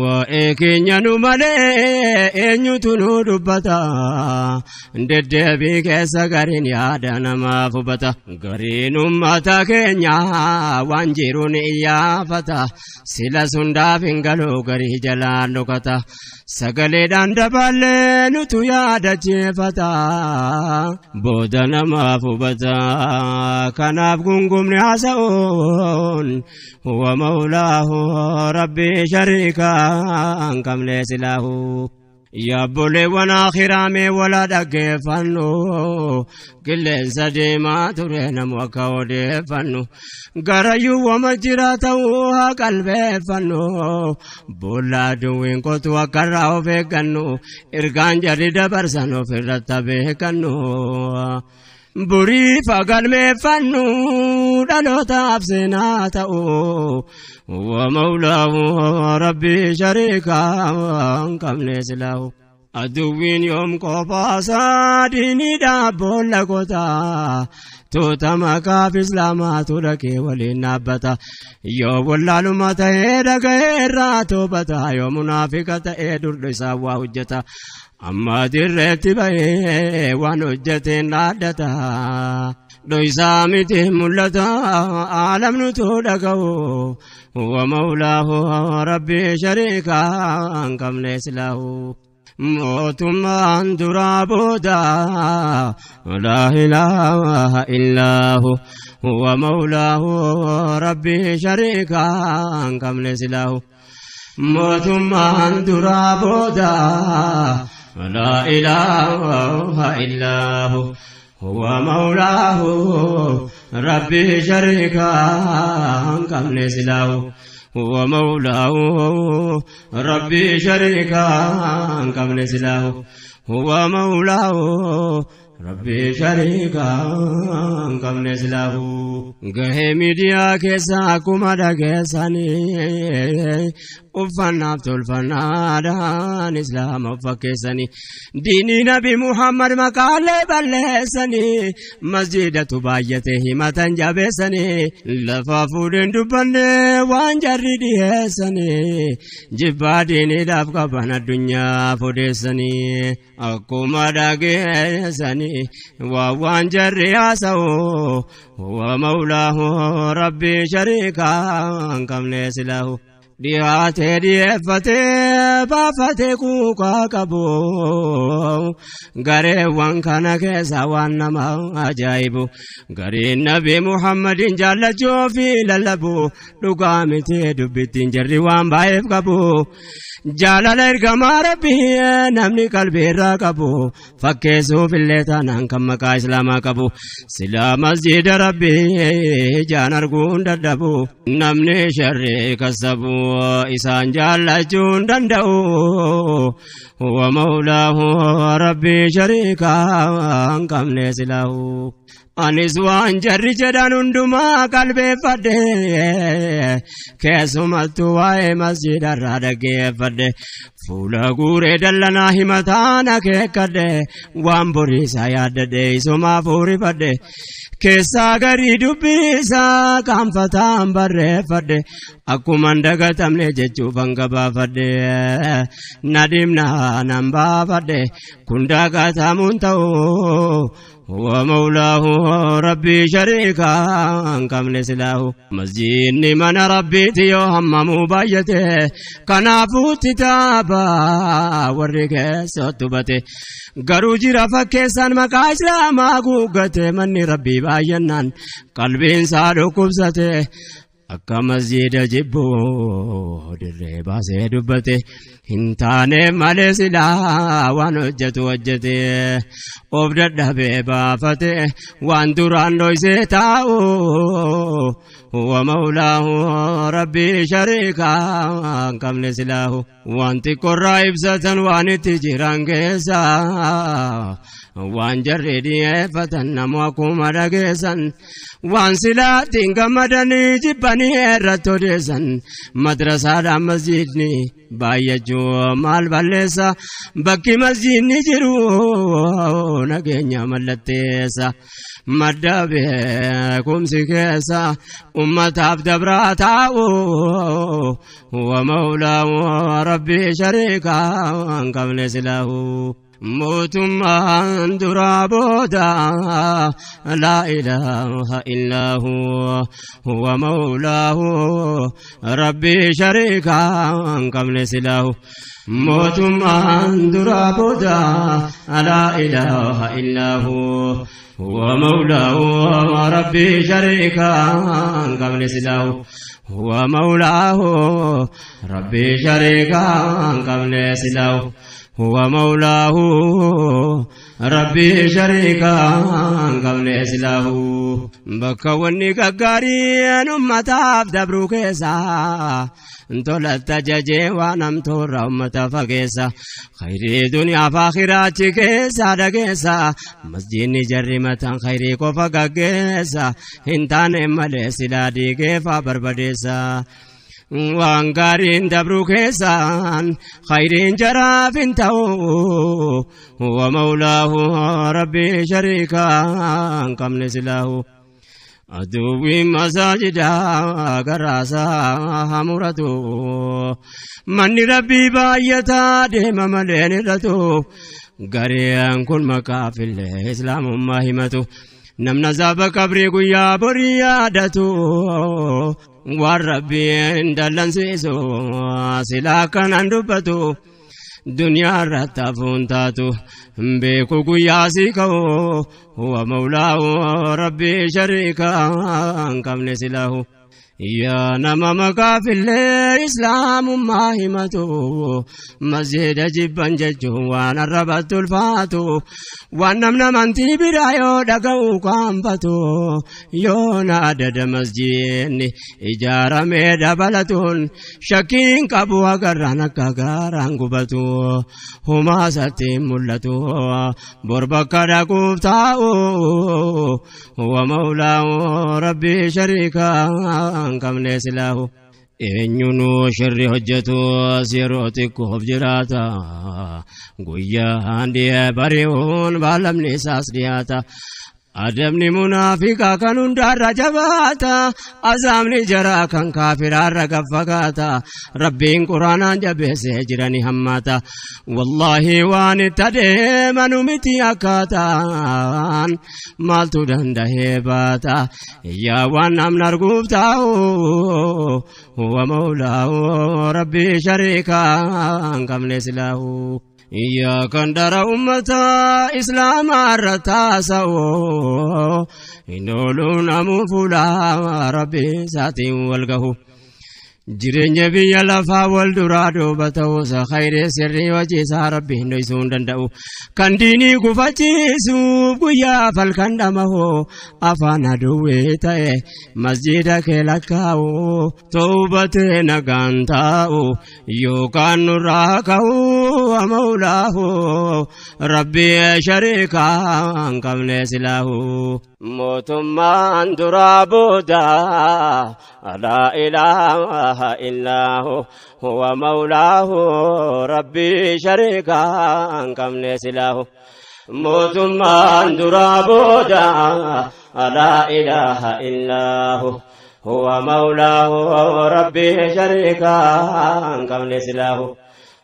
Waa'ee keenya nu malee eenyutu nu dubbata? Deddeebii keessa gariin yaada namaaf hubata. Gariin uummata keenya waan jiru ni iyyaafata. Sila sundaaf hin galu, garii jalaan dhokata. Sagaleedhaan daballee nutu yaadachiifata. Booda namaaf hubata. Kanaaf gungumni haasa'uun huwa mawlaahu rabbii shariikaan qabne silaahu. Yaabboleewwan akhiraa wala dhaggeeffannu, qilleensa deemaa ture namu akka odeeffannu, garayyuu wama jira ta'uu haa qalbeeffannu, boolla aduwwiin qotu akka irraa of eeggannu, ergaan jarri dabarsan ofirratti beekannu. Buriifa galmeeffannu dhalootaaf seenaa ta'u wa mawlaahu rabbii shariikaan qabne silaahu. Aduwwiin yoom qophaasaa diiniidhaaf boolla qotaa, tuuta maqaaf islaamaatu dhaqee waliin dhaabbata. Yoo wallaaluma ta'ee dhaga'ee irraa toobata, yoo munaafiqa ta'ee durdu isaa waa hojjeta. Amma dirreetti bahee waan hojjeteen dhaaddata. Dhoysaa miti mul'ata aalamnutu dhaga'u wa mawlaahu rabbii shariikaan qabne silaahu. Mootummaan duraa booda laa ilaaha illaahu huwa mawlaahu rabbii shariikaan qabne silaahu. Mootummaan duraa booda laa ilaaha illaahu huwa mawlaahu rabbii shariikaan qabne silaahu. هو مولاه ربي شريكا قبل سلاه هو مولاه ربي شريكا قبل سلاه gahee miidiyaa keessa akkuma dhageessanii uffannaaf tolfannaadhaan islaama of fakkeessanii diinii nabi Muhammad maqaalee balleessanii masjidatu baay'ate himatan jabeessanii lafa fuudheen dubbanne waan jarri dhiyeessanii jibbaa diiniidhaaf qaban addunyaa odeessanii akkuma dhageessanii waan jarri haasa'u huwa مولاه ربي شريكا قبل سلاه dhiyaatee dhiyeeffatee baafatee kuukaa qabu gareewwan kana keessa waan nama ajaa'ibu gariin nabi Muhammadin jaallachuu fi lallabu dhugaa miti dubbittiin jarri waan baay'eef qabu jaalala ergamaa rabbii namni qalbiirraa qabu fakkeessuuf illee taanaan kan maqaa islaamaa qabu silaa masjida rabbii ijaan arguun dadhabu namni sharrii kasabu isaan jaallachuun danda'u huwa mawlaahu rabbii shariikaa hin qabne silaahu anis waan jarri jedhan hundumaa qalbeeffadhe keessumattuu waa'ee masjidarraa dhaggeeffadhe fuula guuree dallanaa himataan akeekkadhe waan boriisaa yaaddadhe isumaa fuurifadhe keessaa garii dubbisaa qaanfataan barreeffadhe akkuman dagatamne jechuufan gabaafadhe nadhimnaa nan baafadhe kun dagatamuun ta'u هو مولاه ربي شريكا قبل سلاه مسجد من ربي تيو هممو بايته كنافو تتابا ورك ستبته garuu jira fakkeessaan maqaa islaamaa guuggate manni rabbii baay'annaan qalbiin isaa dhukkubsate akka masjida jibbuu dirree baasee dubbate hin taane malee silaa waan hojjetu hojjete of dadhabee baafate waan duraan dhoysee taa'u huwa mawlaahu rabbii shariikaa hin qabne silaahu waan xiqqoorraa ibsatan waan itti jiran keessa waan jarri dhiyeeffatan namu akkuma dhageessan waan silaatti hin gammadanii jibbanii irratti odeessan madrasaadhaan masjidni baay'achuu maal balleessa bakki masjidni jiru nageenya mallatteessa madda beekumsi keessa ummataaf dabraa taa'u huwa mawlaahu rabbii shariikaa hin qabne silaahu mootummaan duraa booda laa ilaaha illaa huwa mawlaahu rabbii shariikaa hin qabne silaahu mootummaan duraa booda laa ilaaha illaa huwa mawlaahu rabbii shariikaa hin qabne silaahu huwa mawlaahu rabbii shariikaa hin qabne silaahu هو مولاه ربي شريكا قبل سلاه bakka wanni gaggaariin ummataaf dabruu keessa tolatti ajajee waan hamtuurra ummata fageessa khayrii duniyaaf akhiraachi keessa dhageessa masjidni jarri mataan khayrii qofa gaggeessa hin taane malee silaa diigeefaa barbadeessa. Waan gaariin dabruu keessaan khayriin jaraaf hin ta'u huwa mawlaahu rabbii shariikaa hin qabne silaahu aduwwiin masaajidaa garaasaa hamuratu manni rabbii baay'ataa deema malee hin hir'atu gareen kun maqaafillee islaamummaa himatu namna zaaba qabrii guyyaa borii yaadatu waan rabbiin dallansiisu silaa akkanaan dubbatu duniyaa irratti hafuun taatu beeku guyyaa sii ka'u huwa mawlaahu rabbii shariikaa hin qabne silaahu. Yaa nama maqaafillee islaamummaa himatu, masjida jibban jechuun waan arrabatti ulfaatu, waan namni amantii biraa yoo dhaga'u qaanfatu, yoo na adada masjidni ijaaramee dabalatuun shakkiin qabu agarraan akka gaaraan gubatu, humaasatti mul'atu bor bakka dhaquuf taa'u, wa mawlaahu rabbii shariikaa hin qabne silaahu. Eenyunuu shirri hojjetus yeroo xiqqoof jiraata, guyyaan dhi'ee bari'uun baalamni isaas dhiyaata. Adabni munaafiqaa kan hundaarra jabaata, azaabni jaraa kan kaafiraarra gaffagaata. Rabbiin quraanaan jabeessee jirani hammaata. Wallaahi waan itti adeemanu miti akkaataan, maaltu dandahee baata? Yaa waan namni arguuf taa'u, huwa mawlaahu rabbii shariikaa hin qabne silaahu. Yaa kan dara ummata islaamaa irra taasa'u, hin oolu namuu fuula rabbii isaatiin wal gahu. Jireenya biyya lafaa wal duraa duuba ta'uusa, khayrii sirrii hojii isaa rabbiin dhoysuu hin danda'u. Kan diinii gufachiisuuf guyyaa falkan dhamahu, afaan aduwwee ta'e masjida kee lakkaa'u, toobatee nagaan taa'u yookaan nurraa ka'u, mawlaahu rabbii shariikaa hin qabne silaahu. Mootummaan duraa booda laa ilaaha illaahu, huwa mawlaahu rabbii shariikaa hin qabne silaahu. Mootummaan duraa booda laa ilaaha illaahu, huwa mawlaahu rabbii shariikaa hin qabne silaahu.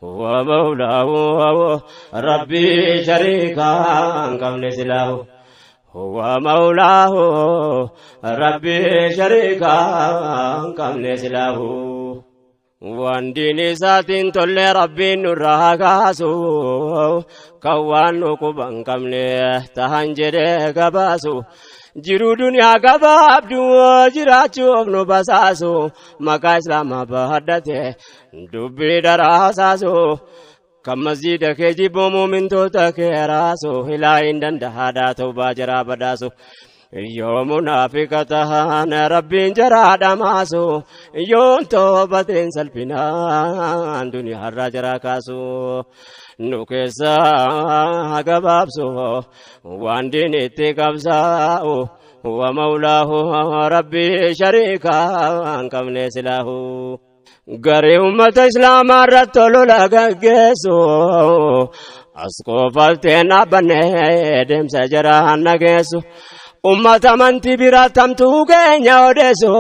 Huwa mawlaahu rabbii shariikaa hin qabne silaahu. Huwa mawlaahu rabbii shariikaa hin qabne silaahu. Waan diin isaatiin tolle rabbiin nurraa kaasu, kan waan nu quba hin qabne tahan jedhee gabaasu, jiruu duniyaa gabaabdu jiraachuuf nu basaasu, maqaa islaamaa bahadhate dubbii daraasaasu, kan masjida kee jibbu muumintoota kee raasu, ilaa hin dandahaadhaa tawbaa jaraa badhaasu. Yoo munaafiqa tahan rabbiin jaraa dhamaasu, yoon toobateen salphinaan duniyaarraa jaraa kaasu, nu keessaa gabaabsu waan diin itti qabsaa'u, wa mawlaahu rabbii shariikaa hin qabne silaahu. Garee uummata islaamaa irratti olola gaggeessu, as qofalteen dhaabbannee deemsa jaraa nageessu. Ummata amantii biraatti hamtuu keenya odeessu,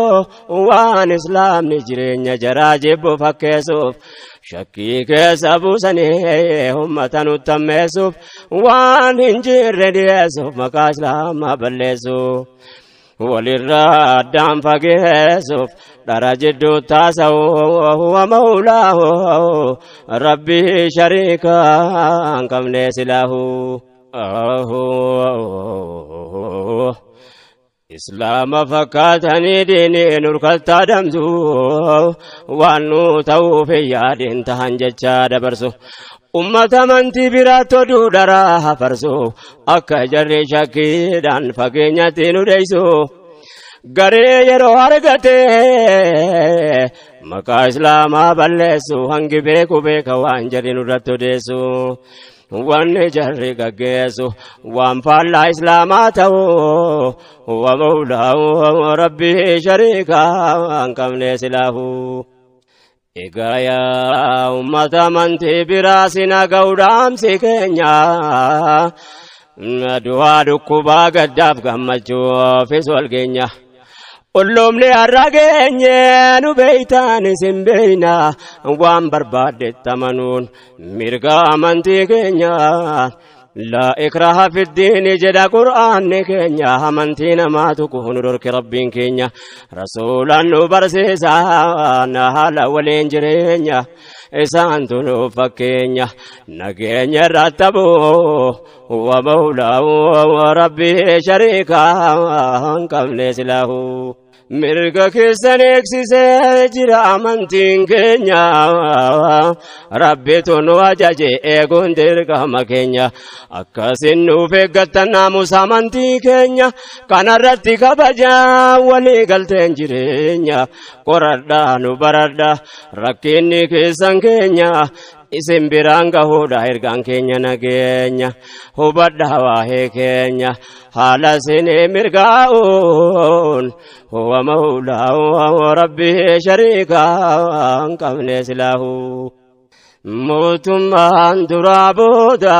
waan islaamni jireenya jaraa jibbu fakkeessuuf, shakkii keessa buusanii ummata nutti hammeessuuf, waan hin jirre dhiyeessuuf maqaa islaamaa balleessu. Walirraa addaan fageessuuf dhara jidduu taasa'u, huwa mawlaahu rabbii shariikaa hin qabne silaahu. Islaama fakkaatanii diinii nurkattaa damsu, waan nu ta'uuf yaadin tahan jechaa dabarsu. Ummata amantii biraatti oduu dharaa hafarsu, akka jarri shakkiidhaan fageenyatti nu dheessu. Garee yeroo argate maqaa islaamaa balleessu, hangi beeku beeka waan jarri nurratti odeessu. Wanni jarri gaggeessu waan faallaa islaamaa ta'u, huwa mawlaahu rabbii shariikaa hin qabne silaahu. Egaa yaa ummata amantii biraa sina ga'u dhaamsi keenya, du'aa dhukkubaa gaddaaf gammachuufis wal keenya. Olloomni har'a geenye nu beeytaan isin beeyna, waan barbaaddetti amanuun mirga amantii keenya. Laa ikraha fiddiini jedha qur'aanni keenya, amantii namaa tuquu nu dhorke rabbiin keenya. Rasuulaan nu barsiisa haala waliin jireenya, isaantu nuuf fakkeenya nageenya irratti abuu, huwa mawlaahu rabbii shariikaa hin qabne silaahu. Mirga keessan eegsisee jira amantiin keenya. Rabbitu nu ajaje eeguun dirqama keenya. Akkasin nuuf eeggattan naamusa amantii keenya. Kanarratti kabajaa walii galteen jireenya. Qoradhaa nu baradhaa rakkinni keessan keenya. Isin biraan gahuudha ergaan keenya nageenya. Hubadhaa waa'ee keenya haala isinii mirgaa'uun. Huwa mawlaahu rabbii shariikaa hin qabne silaahu. Mootummaan duraa booda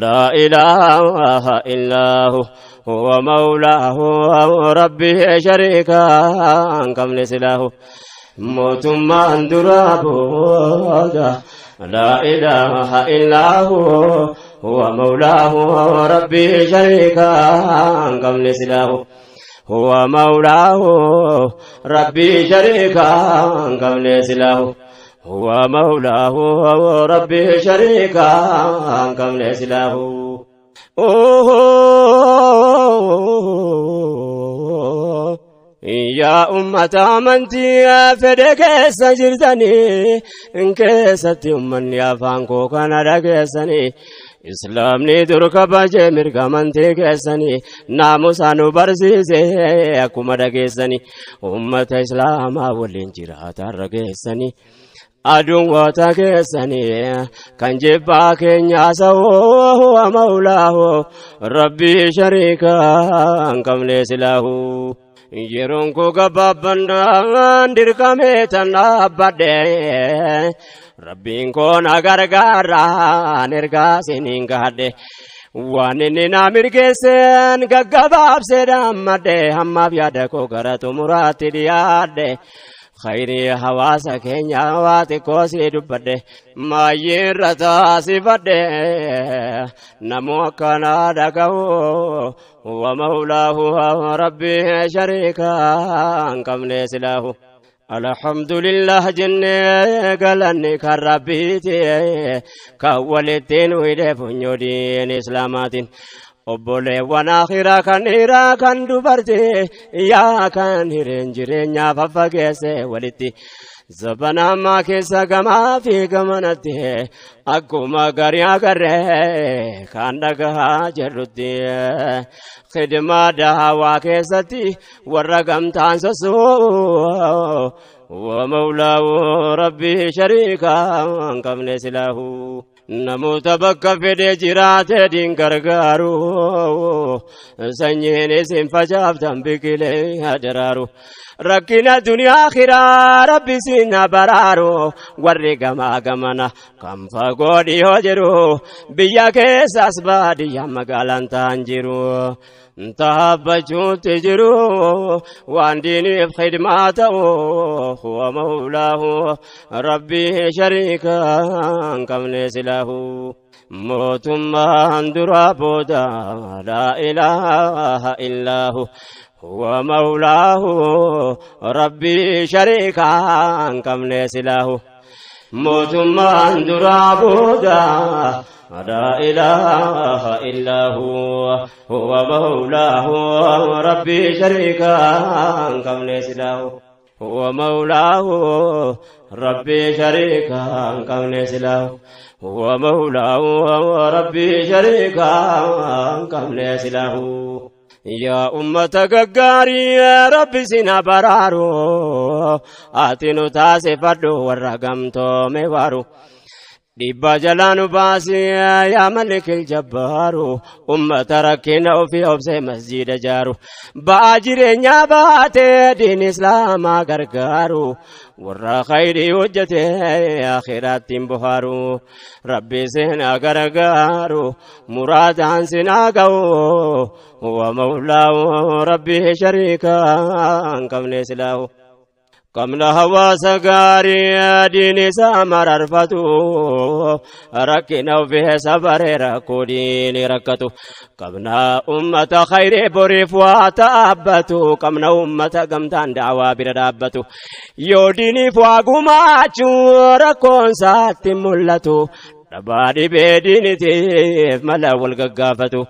laa ilaaha illaahu. Huwa mawlaahu rabbii shariikaa hin qabne silaahu. Mootummaan duraa booda laa ilaaha illaahu. Huwa mawlaahu rabbii shariikaa hin qabne silaahu. Huwa mawlaahu rabbii shariikaa hin qabne silaahu. Huwa mawlaahu rabbii shariikaa hin qabne silaahu. Yaa ummata amantii fedhe keessa jirtanii, keessatti ummanni afaan koo kana dhageessanii, Islaamni dur kabajee mirga amantii keessanii, naamusa nu barsiise akkuma dhageessanii, ummata Islaamaa waliin jiraatarra geessanii. Aduun goota keessanii kan jibbaa keenya sa'oo huwa mawlaahu rabbii shariikaa hin qabne silaahu. Yeroon koo gabaabbannaan dirqamee tan dhaabbadhe. Rabbiin koo na gargaaraan ergaa isiniin gaadhe. Waan inni na mirgeesseen gaggabaabsee dhaammadhe. Hammaaf yaada koo gara xumuraatti dhiyaadhe. Khayrii hawaasa keenya waa xiqqoo sii dubbadhe. Maayyiirra taasifadhe. Namoo akkanaa dhaga'u. Huwa mawlaahu rabbii shariikaa hin qabne silaahu. Alhamdulillah jennee galanni kan rabbiiti. Kan walitti nu hidhe funyoo diin Islaamaatiin. Obboleewwan akhiraa kan dhiiraa kan dubartii yaa kan hireen jireenyaa faffageesse walitti. Zabana ammaa keessa gamaa fi gamanatti akkuma garii agarree kan dhagahaa jirrutti. Khidmaa daawaa keessatti warra gamtaan sossoo. Wa mawlaahu rabbii shariikaa hin qabne silaahu. Namoota bakka fedhe jiraate diin gargaaru. Sanyiin isin facaaftan biqilee hadaraaru. Rakkina duniyaa akhiraa rabbi isin baraaru. Warri gamaa gamana kan fagoo dhiyoo jiru. Biyya keessas baadiyyaa magaalaan ta'an jiru. Taabbachuutti jiru waan diiniif khidmaa ta'u. Huwa mawlaahu rabbii shariikaa hin qabne silaahu. Mootummaan duraa booda laa ilaaha illaahu. Huwa mawlaahu rabbii shariikaa hin qabne silaahu. Mootummaan duraa booda laa ilaaha illaahu. Huwa mawlaahu rabbii shariikaa hin qabne silaahu. Huwa mawlaahu rabbii shariikaa hin qabne silaahu. Huwa mawlaahu rabbii shariikaa hin qabne silaahu. Yaa ummata gaggaarii rabbi sina baraaru. Ati nu taasifadhu warra gamtoome waaru. Dhiibbaa jalaa nu baasi yaa malikil jabbaaru. Ummata rakkina ofii obsee masjiida jaaru. Ba'aa jireenyaa baatee diin Islaamaa gargaaru. Warra khayrii hojjete akhiraatti hin bohaaru. Rabbi sina gargaaru muraadaan sina ga'u. Huwa mawlaahu rabbii shariikaa hin qabne silaahu. Qabna hawaasa gaarii diin isaa mararfatu. Rakkina ofii sabaree rakkoo diini rakkatu. Qabna ummata khayrii boriif waa dhaabbatu. Qabna ummata gamtaan daawaa bira dhaabbatu. Yoo diiniif waa gumaachuu rakkoon isaatti mul'atu. Dhabaa dhibee diinitiif mala wal gaggaafatu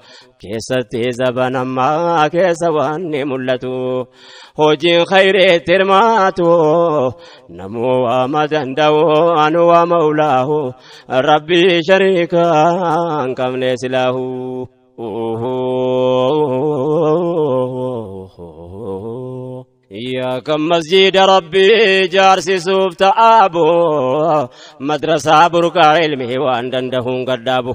keessatti zaban ammaa keessa waan ni mul'atu hojiin khayreetti hirmaatu namuu waama danda'u anu waa mawlaahu rabbii shariikaa hin qabne silaahu. Yaa kan masjida rabbii jaarsisuuf ta'aabu madrasaa burqaa ilmii waan danda'uun gaddaabu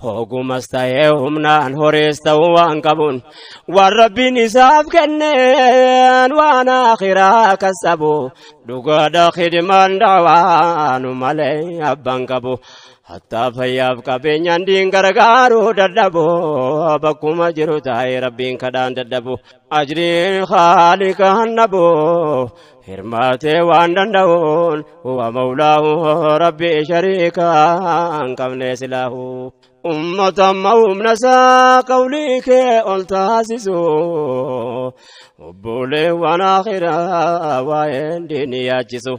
hogumas ta'ee humnaan horiis ta'uu waan qabuun waan rabbiin isaaf kenneen waan akhiraa kasabu dhugaadha khidmaan daawaanu malee abbaan qabu hattaa fayyaaf qabeenyaan diin gargaaruu dadhabu bakkuma jiru taa'ee rabbiin kadhaan dadhabu ajriin khaaliqaan dhabu hirmaatee waan danda'uun huwa mawlaahu rabbi shariikaa hin qabne silaahu. Ummata amma humna isaa qawlii kee ol taasisu obboleewwan akhiraa waa'een diinii yaachisu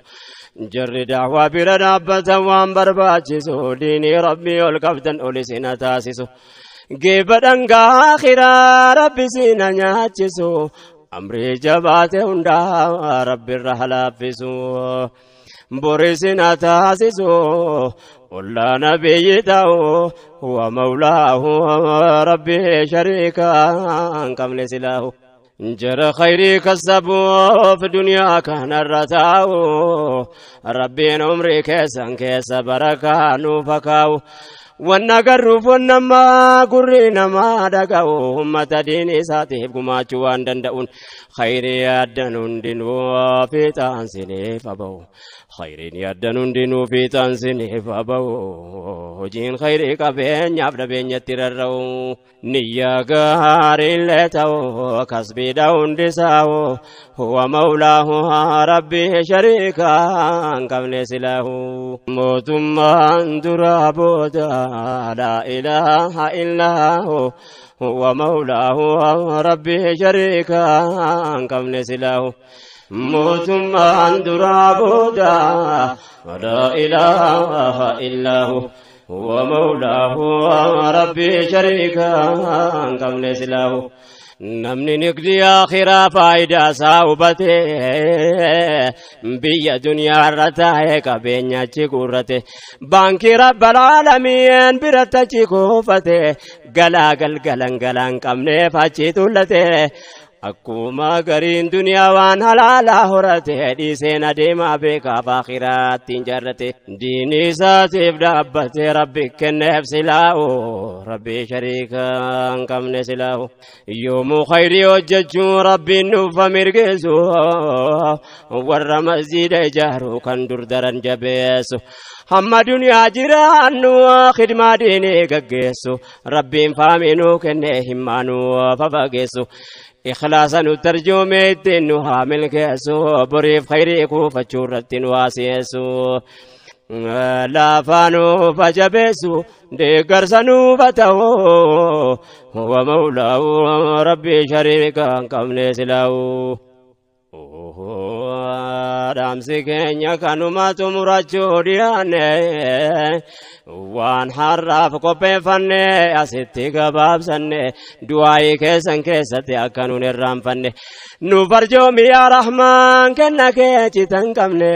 jarri daawaa bira dhaabbatan waan barbaachisu diinii rabbii ol qabdan ol isin taasisu geeba dhangaa akhiraa rabbi isin nyaachisu amrii jabaate hundaa rabbirra halaaffisu borisin taasisu ollaa nabiyyi ta'u huwa mawlaahu rabbi shariikaa hin qabne silaahu. Jara khayrii kasabuuf duniyaa kanarra taa'u rabbiin umrii keessan keessa barakaa nuuf haa kaa'u. Wanna garruuf wanna ammaa gurri namaa dhaga'u ummata diinii isaatiif gumaachuu waan danda'uun khayrii yaaddan hundinuu fiixaan siniif haa ba'u. Khayriin yaaddan hundinuu fiixaan siniif haa ba'u. Hojiin khayrii qabeenyaaf dhabeenyatti rarra'u. Niyyaa gaariillee ta'u kasbiidha hundisaa'u huwa mawlaahu rabbi shariikaa hin qabne silaahu. Mootummaan duraa booda laa ilaaha illaahu huwa mawlaahu rabbi shariikaa hin qabne silaahu. Mootummaan duraa booda laa ilaaha illaahu huwa mawlaahu rabbi shariikaa hin qabne silaahu. Namni nigdi akhiraa faayidaa isaa hubatee biyya duniyaa irra taa'ee qabeenya achi guurrate baankii rabbal aalamiin biratti achi kuufate galaa galgalan galaan qabneef achi tullate akkuma gariin duniyaa waan halaalaa horate dhiiseen adeemaa beekaaf akhiraatti hin jaarrate diinii isaatiif dhaabbate rabbi kenneef silaa'u rabbi shariikaa hin qabne silaa'u yoomuu khayrii hojjechuu rabbiin nuuf mirgeessu warra masjida ijaaru kan dur daran jabeessu hamma duniyaa jiraannu khidmaa diinii gaggeessu rabbiin faaminuu kennee himmaanuu fafageessu ikhlaasa nu tarjuume ittiin nu haa milkeessu boriif khayrii kuufachuu irratti nu haa si'eessu laafaa nuuf haa jabeessu deeggarsa nuuf haa ta'u huwa mawlaahu rabbi shariikaa hin qabne silaa'u. Dhaamsi keenya kanuma xumurachuu dhiyaanne waan har'aaf qopheeffanne asitti gabaabsanne du'aayii keessan keessatti akka nun irraanfanne nu farjoomi yaa rahmaan kenna kee citan qabne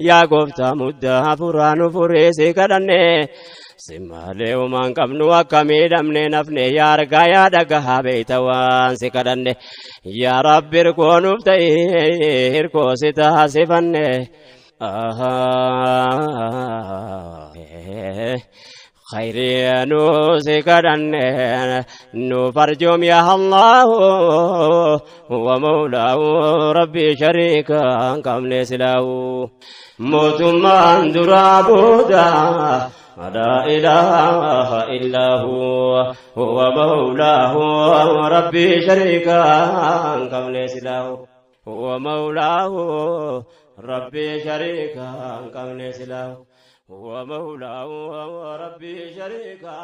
yaa gooftaa muddaa hafuuraa nu furii si kadhanne si malee homaan qabnu akka miidhamne nafne yaa argaa yaa dhagahaa beeyta waan si kadhanne yaa rabbi hirkoo nuuf ta'i hirkoo si taasifanne. Khayrii nu si kadhanne nu farjoom yaa Allahu wa mawlaahu rabbi shariikaa hin qabne silaahu. Mootummaan duraa booda لا إله إلا هو هو مولاه ربي شريكا قبل سلاه هو مولاه ربي شريكا قبل سلاه هو مولاه ربي شريكا.